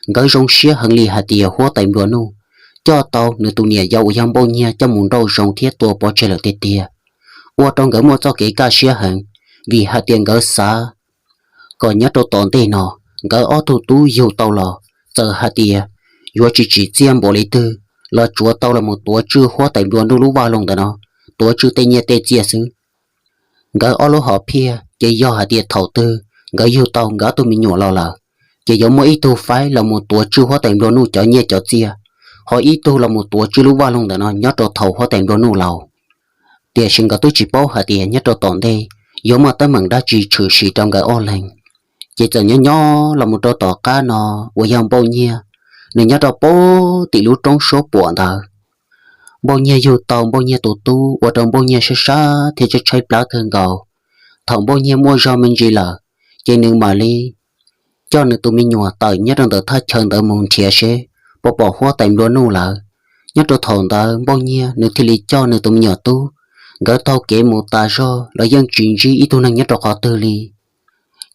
nkawd zoo siab heev li hais tias huab tais nplua nuj coj tau nws tus niam yau uas yog Npauj Nyiag coj mus nrauj zoov thiab tua pov tseg lawm tiag tiag. Ua rau nkawd muaj txoj kev kaj siab heev, vim hais tias nkawd xav kom nyob rau tom ntej no nkawd ob tug tub yug tau los txawm hais tias yuav tsis tsim txiaj npaum li twg los tsuav tau los mus tuav tswj huab tais nplua nuj lub vaj loog ntawm no, tuav tswj tej nyiaj tej txiaj xwb. Nkawd ob lub hom phiaj ces yog hais tias thaum twg nkawd yug tau nkawd ob tug me nyuam los lawm, ces yuav muaj ib tug faib los mus tuav tswj huab tais nplua nuj cov nyiaj cov txiaj, ho ib tug los mus tuav tswj lub vaj loog ntawm no nyob rau thaum huab tais nplua nuj laus. Tiam sis nkawd twb tsis paub hais tias nyob rau tom ntej yuav muaj teeb meem dab tsi tshwm sim rau nkawd ob leeg. Ces txawm nyob nyob los mus rau tom qab no uas yog Npauj Nyiag, nws nyob rau pem tim lub roob suab puam ntawd. Npauj Nyiag yug tau Npauj Nyiag tus tub ua rau Npauj Nyiag sab sab thiab tshaib tshaib plab kawg nkaus. Thaum Npauj Nyiag muaj zog me ntsis lawm, ces nws mam li coj nws tus me nyuam tawm nyob rau ntawm thaj chaw ntawd mus nrhiav seb puas pom huab tais nplua nuj lawm. Nyob rau thaum ntawd Npauj Nyiag nws thiaj li coj nws tus me nyuam tub, nkawd taug kev mus tas zog los yeej tsis ntsib ib tug neeg nyob rau qhov twg li.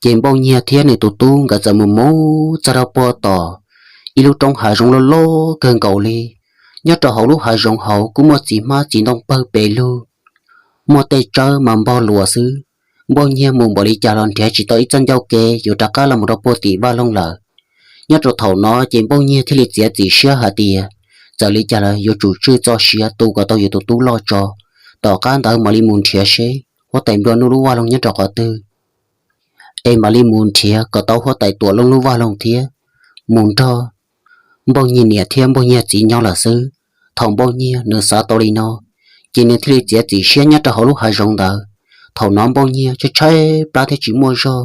Ces Npauj Nyiag thiab nws tus tub nkawd txawm mus mus txog rau puag tom ib lub roob hav zoov loj loj kawg nkaus li. Nyob rau hauv lub hav zoov hauv kuj muaj txiv hmab txiv ntoo pawg pes lug, muaj tej tsawb mas npog luas xwb. Npauj Nyiag mus npaum li cas los nrhiav tsis tau ib txoj ncauj ke yuav rov qab los mus rau puag tim vaj loog lawm. Nyob rau thaum no ces Npauj Nyiag thiaj li txiav txim siab hais tias txawm li cas los yuav tsum tswj txoj sia tu kom tau yus tus tub loj tso, tom qab ntawd mam li mus nrhiav seb huab tais nplua nuj lub vaj loog nyob rau qhov twg, es mam li mus nrhiav kom tau huab tais tuam looj lub vaj loog thiab mus nrog Npauj Nyiag niam thiab Npauj Nyiag txiv nyob lawm xwb. Thaum Npauj Nyiag nws xav tau li no, ces nws thiaj li txiav txim siab nyob rau hauv lub hav zoov ntawd. Thaum no Npauj Nyiag tshaib tshaib plab thiab tsis muaj zog.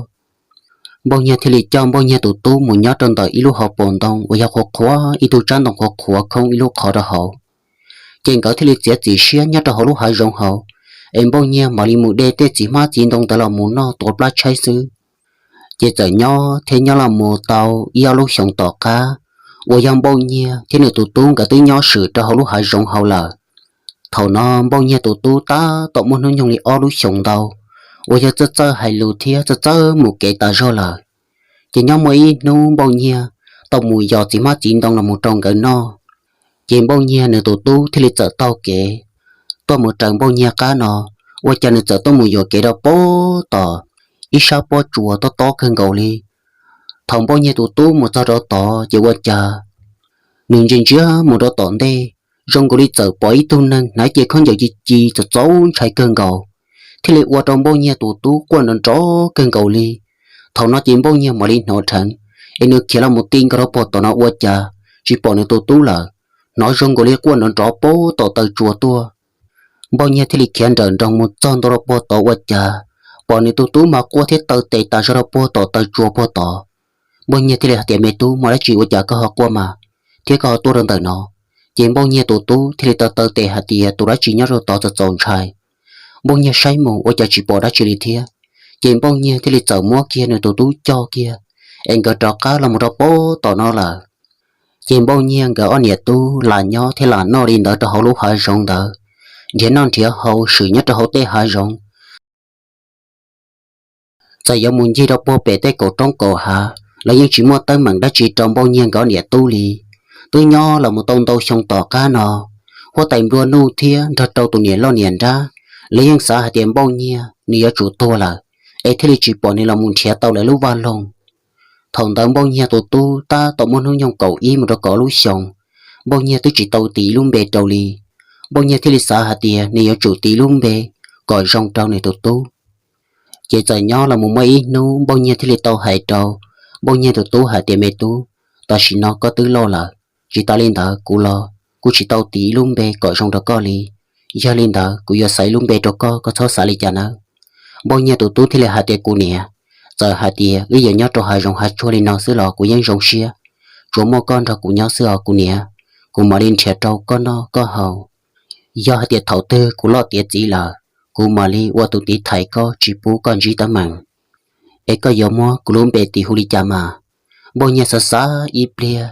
Npauj Nyiag thiaj li coj Npauj Nyiag tus tub mus nyob rau ntawm ib lub hauv paus ntoo uas yog qhuav qhuav ib tug tsab ntoo qhuav qhuav khoob ib lub qhov rau hauv. Ces nkawd thiaj li txiav txim siab nyob rau hauv lub hav zoov hauv, es Npauj Nyiag mam li mus de tej txiv hmab txiv ntoo ntawd los mus noj tuav plab tshaib xwb. Ces txawm nyob thiab nyob los mus tau ib ob lub xyoos tom qab uas yog Npauj Nyiag thiab nws tus tub nkawd twb nyob swm rau hauv lub hav zoov hauv lawm. Thaum no Npauj Nyiag tus tub tab tom muaj hnub nyoog li ob lub xyoos ntau, uas yog txawj txawj hais lus thiab txawj txawj mus kev tas zog lawm. Ces nyob muaj ib hnub Npauj Nyiag tau mus yos txiv hmab txiv ntoo los mus rau nkawd noj. Ces Npauj Nyiag nws tus tub thiaj li txawm taug kev tuaj mus raws Npauj Nyiag qab no, ua cas nws txawm tuaj mus yuam kev rau puag tom ib sab pob tsuas tob tob kawg nkaus li. Thaum Npauj Nyiag tus tub mus txog rau tod ces ua cas nws ntsia ntsia mus rau tom ntej, zoo nkaus li txawm pom ib tug neeg hnav cev khaub ncaws ci ci txaus txaus ntshai kawg nkaus, thiaj li ua rau Npauj Nyiag tus tub quaj nrov nrov kawg nkaus li. Thaum no ces Npauj Nyiag mam li hnov dheev, es nws khiav los mus ti nkaus rau puag tom no ua cas tsis pom nws tus tub lawm, hnov zoo nkaus li quaj nrov nrov puag tom taw tsua tuaj. Npauj Nyiag thiaj li khiav nrawm nroos mus txog ntua rau puag tod ua cas pom nws tus tub mas quaj thiab taw tes tas zog rau puag tom taw tsua puag tod. Npauj Nyiag thiaj li hais tias, Me tub, muaj dab tsi ua cas koj ho quaj mas, thiab koj ho tuaj rau ntawm no? Ces Npauj Nyiag tus tub thiaj li taw taw tes hais tias, Tus dab tsi nyob rau tod txaus txaus ntshai. Npauj Nyiag saib mus ua cas tsis pom dab tsi li thiab. Ces Npauj Nyiag thiaj li txawm muab kiag nws tus tub coj kiag, es nkawd rov qab los mus rau puag tom no lawm. Ces Npauj Nyiag nkawd ob niam tub lam nyob thiab lam noj li ntawd rau hauv lub hav zoov ntawd, nrhiav noj nrhiav haus swm nyob rau hauv tej hav zoov. Txawm yuav mus ncig rau puag pem tej kaum roob kaum hav los yeej tsis muaj teeb meem dab tsi rau Npauj Nyiag nkawd ob niam tub li. Twb nyob los mus tau ntau xyoo tom qab no, huab tais nplua nuj thiab nrog rau tus niam loj niam nrab, lawv yeej xav hais tias Npauj Nyiag nws yuav tsum tuag lawm, es thiaj li tsis pom nws los mus nrhiav tau lawv lub vaj loog. Thaum ntawd Npauj Nyiag tus tub tab tom muaj hnub nyoog kaum ib mus rau kaum lub xyoos, Npauj Nyiag twb tsis tau tis ib lub npe rau li. Npauj Nyiag thiaj li xav hais tias nws yuav tsum tis ib lub npe kom zoo rau nws tus tub. Ces txawm nyob los mus muaj ib hnub Npauj Nyiag thiaj li tau hais rau Npauj Nyiag tus tub hais tias, Me tub, tam sim no koj twb loj lawm, Tsis tas li ntawd kuv los kuj tsis tau tis ib lub npe kom zoo rau koj li. Yog li ntawd kuv yuav xaiv ib lub npe rau koj, koj txhob xav li cas nawb. Npauj Nyiaj tus tub thiaj li hais tias, Kuv niam, txawm hais tias wb yuav nyob rau hav zoov hav tsuag li no xwb los kuv yeej zoo siab, tsuas muaj koj nrog kuv nyob xwb os kuv niam. Kuv mam li nrhiav rau koj noj koj haus. Yog hais tias thaum twg kuv loj tiav txiv lawm, kuv mam li ua tus tiv thaiv koj tsis pub koj ntsib teeb meem. Es koj yuav muab kuv lub npe tis hu li cas mas? Npauj Nyiaj xav xav ib pliag,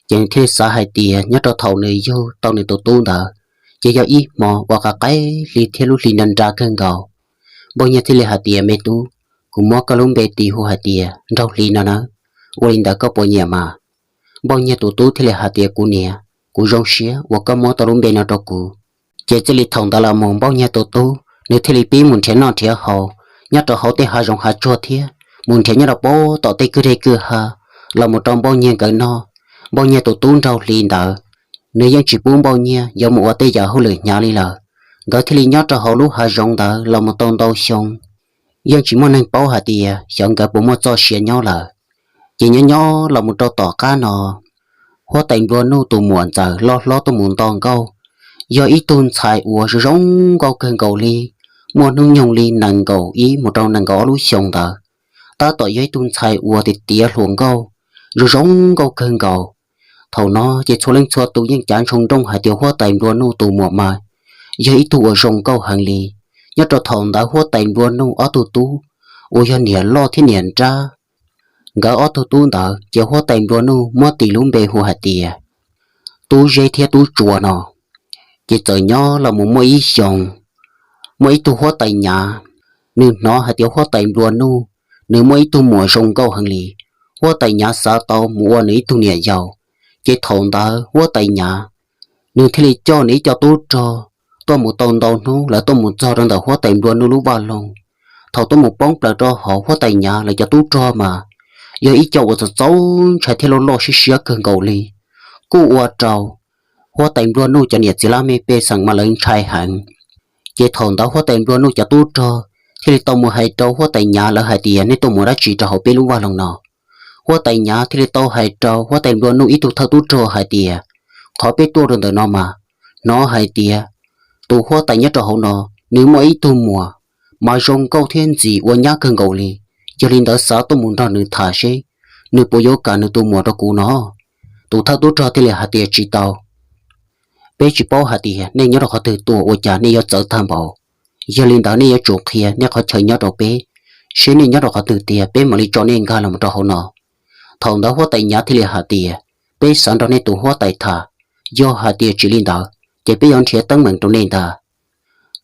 ces nws thiaj li xav hais tias nyob rau thaum nws yug tau nws tus tub ntawd, ces yog ib hmo uas qav qaib hli thiab lub hli nra nra kawg nkaus. Npauj Nyiaj thiaj li hais tias, Me tub, kuv muab koj lub npe tis hu hais tias Nraug Hli no nawb, ua li ntawd koj puas nyiam mas? Npauj Nyiaj tus tub thiaj li hais tias, Kuv niam, kuv zoo siab uas koj muab tau lub npe no rau kuv. Ces txij li thaum ntawd los mus Npauj Nyiaj tus tub nws thiaj li pib mus nrhiav noj nrhiav haus nyob rau hauv tej hav zoov hav tsuag thiab mus nrhiav nyob rau pem tom tej kwj deg kwj ha los mus rau Npauj Nyiaj nkawd noj. Npauj Nyiaj tus tub Nraug Hli ntawd, nws yeej tsis pub Npauj Nyiaj yuav mus ua tej yam hauj lwm hnyav li lawm. Nkawd thiaj li nyob rau hauv lub hav zoov ntawd los mus tau ntau xyoo, yeej tsis muaj neeg paub hais tias xyov nkawd puas muaj txoj sia nyob lawm. Ces nyob nyob los mus rau tom qab no, huab tais Nplua Nuj tus muam ntxawm loj hlob tuaj mus nto nkauj, yog ib tug ntxhais uas zoo zoo nkauj kawg nkaus li, muaj hnub nyoog li nees nkaum ib mus rau nees nkaum ob lub xyoo ntawd. Tab tom yog ib tug ntxhais uas tiav tiav hluas nkauj, zoo zoo nkauj kawg nkaus. Thaum no ces txhua leej txhua tus yeej cav ntshoo nrooj hais tias huab tais Nplua Nuj tus muam mas yog ib tug uas zoo nkauj heev li. Nyob rau thaum ntawd huab tais Nplua Nuj ob tug tub uas yog niam loj thiab niam nrab, nkawd ob tug tub ntawd ces huab tais Nplua Nuj muab tis lub npe hu hais tias Tub Zeb thiab Tub Tsua no. Ces txawm nyob los mus muaj ib xyoos, muaj ib tug huab tais Nyav, nws hnov hais tias huab tais Nplua Nuj nws muaj ib tug muam zoo nkauj heev li. Huab tais Nyav xav tau mus ua nws ib tug niam yau, ces thaum ntawd huab tais Nyav nws thiaj li coj nws ib co tub rog tuaj mus tau ntau hnub, lawv tuaj mus txog rau ntawm huab tais Nplua Nuj lub vaj loog. Thaum tuaj mus poob plaws rau hauv huab tais Nyav lawv cov tub rog mas yog ib co uas txaus txaus ntshai thiab loj loj siab siab kawg nkaus li, kuj ua rau huab tais Nplua Nuj cov niam txiv laj mej pej xeem mas lawv ntshai heev. Ces thaum ntawd huab tais Nplua Nuj cov tub rog thiaj li tau mus hais rau huab tais Nyav lawv hais tias, Nej tuaj mus dab tsi rau hauv peb lub vaj loog no? Huab tais Nyav thiaj li tau hais rau huab tais Nplua Nuj ib tug thawj tub rog hais tias, Qhov peb tuaj rau ntawm no mas, hnov hais tias tus huab tais nyob rau hauv no nws muaj ib tug muam mas zoo nkauj thiab ntxim ua nyab kawg nkaus li. Yog li ntawd xav tuaj mus nrog nws tham seb nws puas yuav kam nws tus muam rau kuv no. Tus thawj tub rog thiaj li hais tias, Tsis tau. Peb tsis paub hais tias nej nyob rau qhov twg tuaj, ua cas nej yuav txawv tag npaum? Yog li ntawd nej yuav tsum qhia nej qhov chaw nyob rau peb, seb nej nyob rau qhov twg tiag peb mam li tso nej nkag los rau hauv no. Thaum ntawd huab tais Nyav thiaj li hais tias, Peb xav nrog nej tus huab tais tham, yog hais tias tsis li ntawd ces peb yuav nrhiav teeb meem rau nej ntag.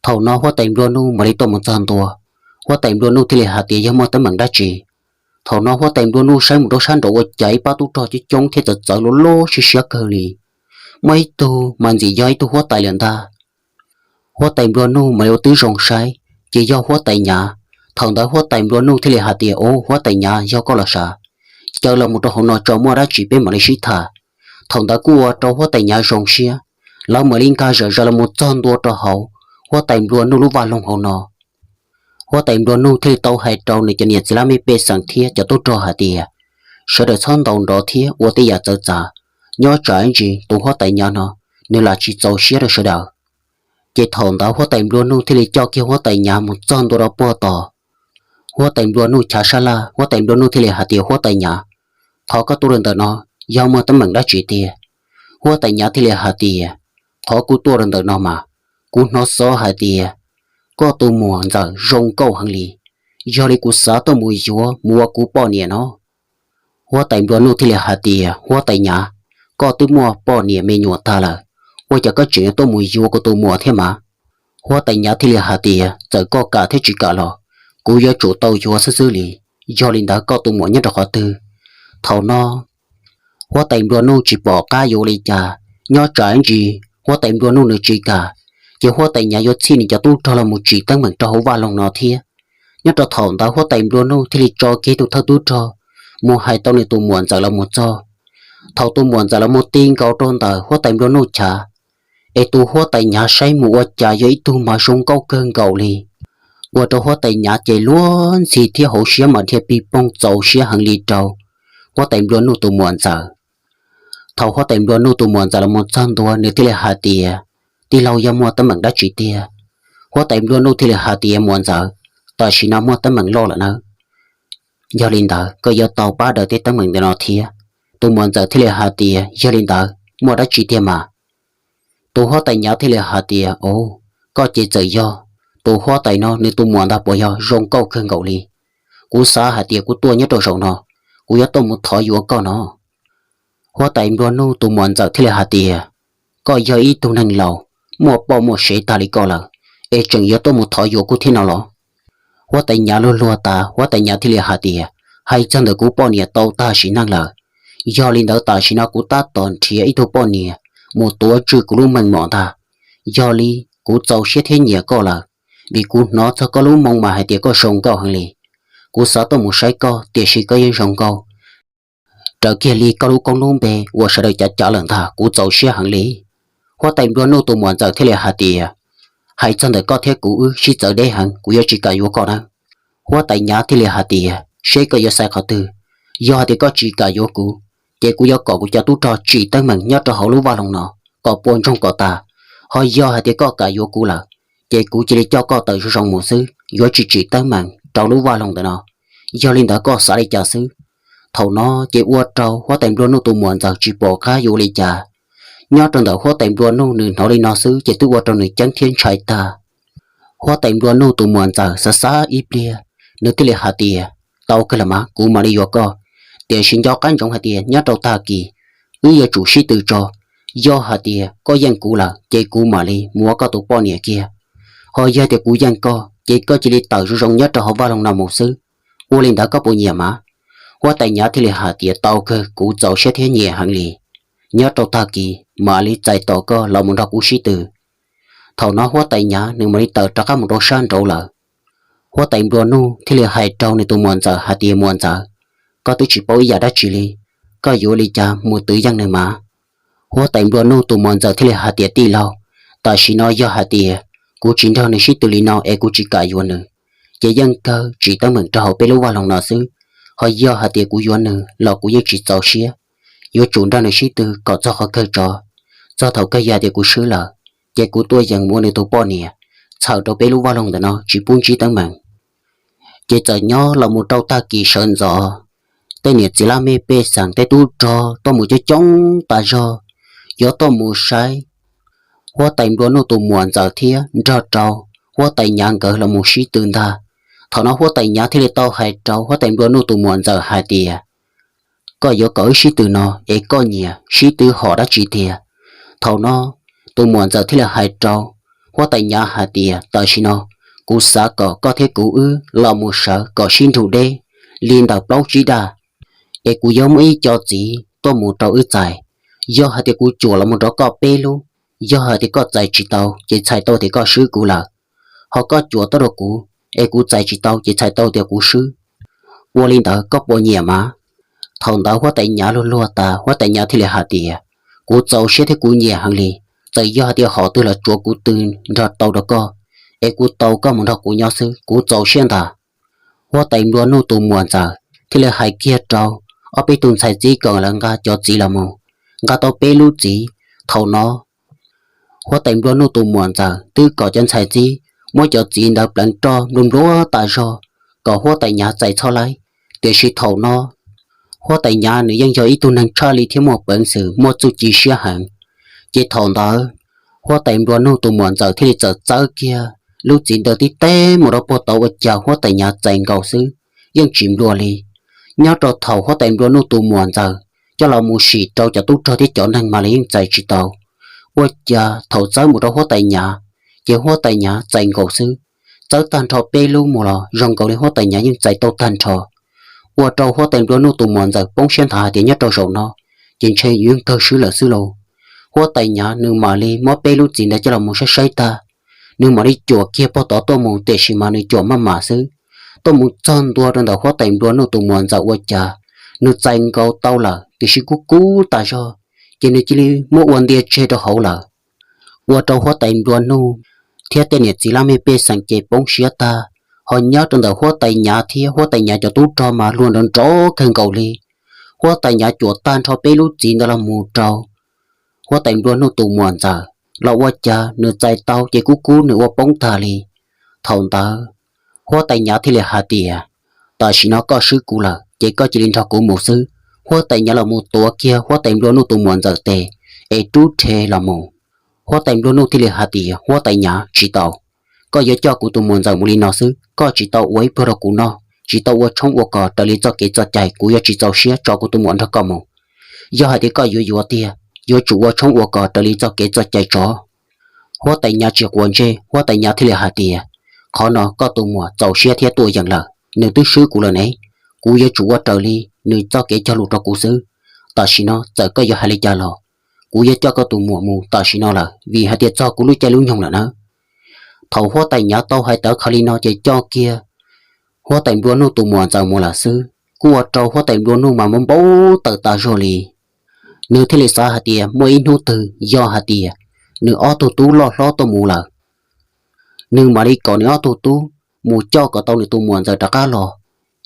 Thaum no huab tais Nplua Nuj mam li tuaj mus txog ntua. Huab tais Nplua Nuj thiaj li hais tias, Yog muaj teeb meem dab tsi? Thaum no huab tais Nplua Nuj saib mus rau sab nraud ua cas ib pab tub rog coob coob thiab txawv txawv loj loj siab siab kawg li. Muaj ib tug mas ntxim yog ib tug huab tais lawm ntag. Huab tais Nplua Nuj mam li ua tib zoo saib, ces yog huab tais Nyav. Thaum ntawd huab tais Nplua Nuj thiaj li hais tias, Au, huab tais Nyav, yog koj los sav, caw los mus rau hauv no tso, muaj dab tsi peb mam li sib tham. Thaum ntawd kuj ua rau huab tais Nyav zoo siab, lawv mam li nkag zom zaws los mus txog ntua rau hauv huab tais Nplua Nuj lub vaj loog hauv no. Huab tais Nplua Nuj thiaj li tau hais rau nws cov niam txiv laj mej pej xeem thiab cov tub rog hais tias, Sawv daws txhob ntaus nrov thiab ua tej yam txawv txav, nyob tsam ib ntsis tus huab tais Nyav no nws lam tsis txaus siab rau sawv daws. Ces thaum ntawd huab tais Nplua Nuj thiaj li coj kiag huab tais Nyav mus txog ntua rau puag tom huab tais Nplua Nuj chav sab laj. Huab tais Nplua Nuj thiaj li hais tias, Huab tais Nyav, qhov koj tuaj rau ntawm no yog muaj teeb meem dab tsi tiag? Huab tais Nyav thiaj li hais tias, Qhov kuv tuaj rau ntawm no mas, kuv hnov xov hais tias koj tus muam ntxawm zoo nkauj heev li, yog li kuv xav tuaj mus yuav mus ua kuv poj niam no. Huab tais Nplua Nuj thiaj li hais tias, Huab tais Nyav, koj twb muaj poj niam me nyuam tag lawm, ua cas koj tseem yuav tuaj mus yuav kuv tus muam thiab mas? Huab tais Nyav thiaj li hais tias, Txawm koj kam thiab tsis kam los kuv yuav tsum tau yuav xwb xwb li. Yog li ntawd koj tus muam nyob rau qhov twg? Thaum no huab tais Nplua Nuj tsis pom qab yuav ua li cas, nyob tsam ib ntsis huab tais Nplua Nuj nws tsis kam, ces huab tais Nyav yuav txhij nws cov tub rog los mus tsim teeb meem rau hauv vaj loog no thiab. Nyob rau thaum ntawd huab tais Nplua Nuj thiaj li tso kiag tus thawj tub rog mus hais tau nws tus muam ntxawm los mus txog. Thaum tus muam ntxawm los mus ti nkaus rau ntawm huab tais Nplua Nuj chav, es tus huab tais Nyav saib mus ua cas yog ib tug mas zoo nkauj kawg nkaus li, ua rau huab tais Nyav ces luag ntxhi thiab hauv siab mas dhia pig poog txaus siab heev li rau huab tais Nplua Nuj tus muam ntxawm. Thaum huab tais nplua nuj tus muam ntxawm los mus txog ntua, nws thiaj li hais tias, Tij laug, yog muaj teeb meem dab tsi tiag? Huab tais nplua nuj thiaj li hais tias, Muam ntxawm, tam sim no muaj teeb meem loj lawm nawb. Yog li ntawd koj yuav tau pab daws tej teeb meem ntawm no thiab. Tus muam ntxawm thiaj li hais tias, Yog li ntawd muaj dab tsi tiag mas? Tus huab tais nyav thiaj li hais tias, Auj, koj ces txawm yog tus huab tais no nws tus muam ntag puas yog? Zoo nkauj kawg nkaus li. Kuv xav hais tias kuv tuaj nyob rau zaum no, kuv yuav tuaj mus thov yuav koj no. Huab tais nplua nuj tus muam ntxawm thiaj li hais tias, Koj yog ib tug neeg laus, muaj poj muaj sev tag li koj lawm, es tseem yuav tuaj mus thov yuav kuv thiab no los? Huab tais nyav luag luag tas, huab tais nyav thiaj li hais tias, Hais txog ntawm kuv poj niam tau tag sim neej lawm. Yog li ntawd tam sim no kuv tab tom nrhiav ib tug poj niam mus tuav tswj kuv lub meej mom ntag. Yog li kuv txaus siab thiab nyiam koj lawm, vim kuv hnov txog koj lub moo mas hais tias koj zoo nkauj heev li. Kuv xav tuaj mus saib koj, tiam sis koj yeej zoo nkauj raws kiag li koj lub koob lub npe uas sawv daws cav cav lawm ntag, kuv txaus siab heev li. Huab tais nplua nuj tus muam ntxawm thiaj li hais tias, Hais txog ntawm koj thiab kuv wb sib txawv deb heev, kuv yuav tsis kam yuav koj nawb. Huab tais nyav thiaj li hais tias, Seb koj yuav xaiv qhov twg. Yog hais tias koj tsis kam yuav kuv, ces kuv yuav kom kuv cov tub rog tsim teeb meem nyob rau hauv lub vaj loog no kom puas ntsoog kom tas. Ho yog hais tias koj kam yuav kuv lawm, ces kuv cia li coj koj tawm zoo zoo mus xwb, yuav tsis tsim teeb meem rau lub vaj loog ntawm no. Yog li ntawd koj xav li cas xwb? Thaum no ces ua rau huab tais nplua nuj tus muam ntxawm tsis pom qab yuav ua li cas. Nyob rau ntawm huab tais nplua nuj nws hnov li no xwb ces twb ua rau nws ceeb thiab ntshai tag. Huab tais nplua nuj tus muam ntxawm xav xav ib pliag, nws thiaj li hais tias, Tau kawg los mas, kuv mam li yuav koj. Tiam sis nco qab ntsoov hais tias nyob rau tag kis wb yuav tsum sib tw tso. Yog hais tias koj yeej kuv lawm ces kuv mam li muab koj tus poj niam kiag. Ho yog tias kuv yeej koj ces koj cia li tawm zoo zoo nyob rau hauv vaj loog no mus xwb. Ua li ntawd koj puas nyiam mas? Huab tais nyav thiaj li hais tias, Tau kawg, kuv txaus siab thiab nyiam heev li. Nyob rau tag kis mam li txais tos koj los mus nrog kuv sib tw. Thaum no huab tais nyav nws mam li tawm rov qab mus rau sab nraud lawm. Huab tais nplua nuj thiaj li hais rau nws tus muam ntxawm hais tias, Muam ntxawm, koj twb tsis paub ib yam dab tsi li, koj yuav li cas mus twv yeej nws mas? Huab tais nplua nuj tus muam ntxawm thiaj li hais tias, Tij laug, tam sim no yog hais tias kuv tsis nrog nws sib tw li no es kuv tsis kam yuav nws, ces yeej kawg tsim teeb meem rau hauv peb lub vaj loog no xwb. Ho yog hais tias kuv yuav nws los kuv yeej tsis txaus siab, yuav tsum nrog nws sib tw kom txog qhov kawg tso. Txog thaum kawg yog hais tias kuv swb lawm, ces kuv tuaj yeem ua nws tus poj niam, txhawm rau peb lub vaj loog ntawm no tsis pub ntsib teeb meem. Ces txawm nyob los mus rau tag kis sawv ntxov, tej niam txiv laj mej pej xeem tej tub rog tuaj mus coob coob tas zog, yuav tuaj mus saib huab tais nplua nuj tus muam ntxawm thiab nrog rau huab tais nyav nkawd los mus sib tw ntag. Thaum no huab tais nyav thiaj li tau hais rau huab tais nplua nuj tus muam ntxawm hais tias, Koj yuav kom wb sib tw no es koj nyiam sib tw hom dab tsi tiag? Thaum no tus muam ntxawm thiaj li hais rau huab tais nyav hais tias, Tam sim no kuv xav kom koj thiab kuv wb los mus sawv kom sib nrug deb li ntawm plaub tsib dag, es kuv yuav muaj ib co txiv tuaj mus rau wb txais. Yog hais tias kuv cuam los mus rau koj peb lub, yog hais tias koj txais tsis tau ces txhais tau tias koj swb kuv lawm. Ho koj cuam tuaj rau kuv, es kuv txais tsis tau ces txhais tau tias kuv swb. Ua li ntawd koj puas nyiam mas? Thaum ntawd huab tais nyav luag luag tas, huab tais nyav thiaj li hais tias, Kuv txaus siab thiab kuv nyiam heev li. Txawm yog hais tias hom twg los tsuav kuv tw nrog tau rau koj, es kuv tau koj mus nrog kuv nyob xwb, kuv txaus siab ntag. Huab tais nplua nuj tus muam ntxawm thiaj li hais kiag rau ob peb tug ntxhais txib kom lawv nqa cov txiv los mus. Nqa tau peb lub txiv. Thaum no huab tais nplua nuj tus muam ntxawm twb kom cov ntxhais txib muab cov txiv ntawd pleev roj nplua nplua tas zog kom huab tais nyav txais txhob laib. Tiam sis thaum no huab tais nyav nws yeej yog ib tug neeg tshaj li thiab muaj peev xwm muaj txuj ci siab heev. Ces thaum ntawd huab tais nplua nuj tus muam ntxawm thiaj li txawm txawb kiag lub txiv ntawd tib teb mus rau puag tod, ua cas huab tais nyav txais nkaus xwb, yeej tsis nplua li. Nyob rau thaum huab tais nplua nuj tus muam ntxawm coj los mus sim rau cov tub rog thiab cov neeg mas los yeej txais tsis tau. Ua cas thaum txawb mus rau huab tais nyav, ces huab tais nyav txais nkaus xwb. Txawb tag nrho peb lub mus los zoo nkaus li huab tais nyav yeej txais tau tag nrho. Ua rau huab tais nplua nuj tus muam ntxawm poob siab nthav hais tias nyob rau zaum no ces ntshe yus yeej kawg swb lawm xwb lauj. Huab tais nyav nws mam li muab peb lub txiv ntawd coj los mus saib saib tag, nws mam li cuam kiag puag tod tuaj mus, tiam sis mas nws cuam maj mam xwb. Tuaj mus txog ntua rau ntawm huab tais nplua nuj tus muam ntxawm ua cas nws txais nkaus tau lawm, tiam sis kub kub tas zog, ces nws cia li muab ua ntia tseg rau hauv lawm. Ua rau huab tais nplua nuj thiab tej niam txiv laj mej pej xeem ces poob siab tag, ho nyob rau ntawm huab tais nyav thiab huab tais nyav cov tub rog mas luag nrov nrov kawg nkaus li. Huab tais Nyav cuam tag nrho peb lub txiv ntawd los mus rau huab tais Nplua Nuj tus muam ntxawm los ua cas nws txais tau ces kub kub nws ua poob tag li. Thaum ntawd huab tais Nyav thiaj li hais tias, tam sim no koj swb kuv lawm ces koj cia li nrog kuv mus xwb. Huab tais Nyav los mus tuav kiag huab tais Nplua Nuj tus muam ntxawm tes es rub rhe los mus. Huab tais Nplua Nuj thiaj li hais tias, huab tais Nyav, tsis tau, koj yuav coj kuv tus muam ntxawm mus li no xwb, koj tsis tau ua ib pluag rau kuv noj, tsis tau ua tshoob ua kos raws li txoj kev txoj cai, kuv yuav tsis txaus siab tso kuv tus muam nrog koj mus. Yog hais tias koj yuav yuav tiag, yuav tsum ua tshoob ua kos raws li txoj kev txoj cai tso. Huab tais Nyav tsis quav ntsej, huab tais Nyav thiaj li hais tias, qhov no koj tus muam txaus siab thiab tuaj yeem lawm, nws twb swb kuv lawm ne, kuv yuav tsum ua raws li nws txoj kev cog lus rau kuv xwb. Tam sim no txawm koj yuav hais li cas los kuv yuav coj koj tus muam mus tam sim no lawm vim hais tias txog kuv lub caij lub nyoog lawm nawb. Thaum huab tais Nyav tau hais tawv qhov li no ces coj kiag huab tais Nplua Nuj tus muam ntxawm mus lawm xwb, kuj ua rau huab tais Nplua Nuj mas npau npau taws tas zog li. Nws thiaj li xav hais tias muaj ib hnub twg yog hais tias nws ob tug tub loj hlob tuaj mus lawm, nws mam li kom nws ob tug tub mus coj kom tau nws tus muam ntxawm rov qab los,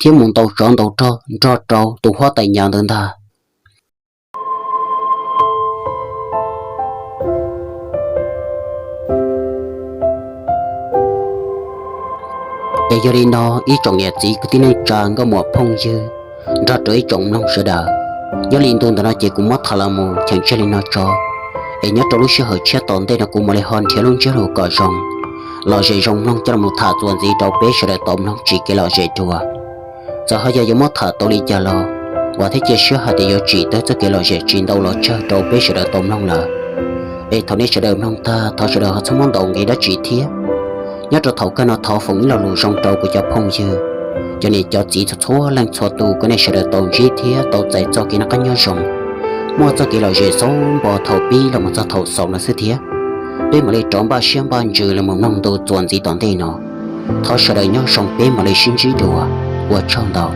thiab mus ntaus tsov ntaus rog nrog rau tus huab tais Nyav ntawd ntag. Es yog li no ib tsoom niam txiv kwv tij neej tsa nkauj muam phooj ywg nrog rau ib tsoom mloog sawv daws, nyob li ntu ntawm no ces kuv muab tham los mus cheem tseg li no tso. Es nyob rau lub sij hawm tshiab tom ntej no kuv mam li ho nrhiav lub ntsiab lus kom zoo, lom zem zoo mloog coj los tham txuas ntxiv rau peb sawv daws tau mloog tsim kev lom zem dua. Txawm ho yog yuav muab tham tau li cas los, vam thiab cia siab hais tias yuav tsim tau txoj kev lom zem tsis ntau los tsawg rau peb sawv daws tau mloog lawm. Es thaum nej sawv daws mloog tag thov sawv daws ho txhob muab ntaus nqi dab tsi thiab. Nyob rau thaum kawg no thov foom ib lo lus zoo rau kuv cov phooj ywg, cov niam cov txiv txhua txhua leej txhua tus kom nej sawv daws tau ntsib thiab tau txais txoj kev noj qab nyob zoo, muaj txoj kev lom zem xauv npo thaum pib los mus txog thaum xaus no xwb thiab. Peb mam li rov npaj siab npaj ntsws los mus mloog ntu txuas ntxiv tom ntej no. Thov sawv daws nyob zoo peb mam li sib ntsib dua. Ua tsaug ntau.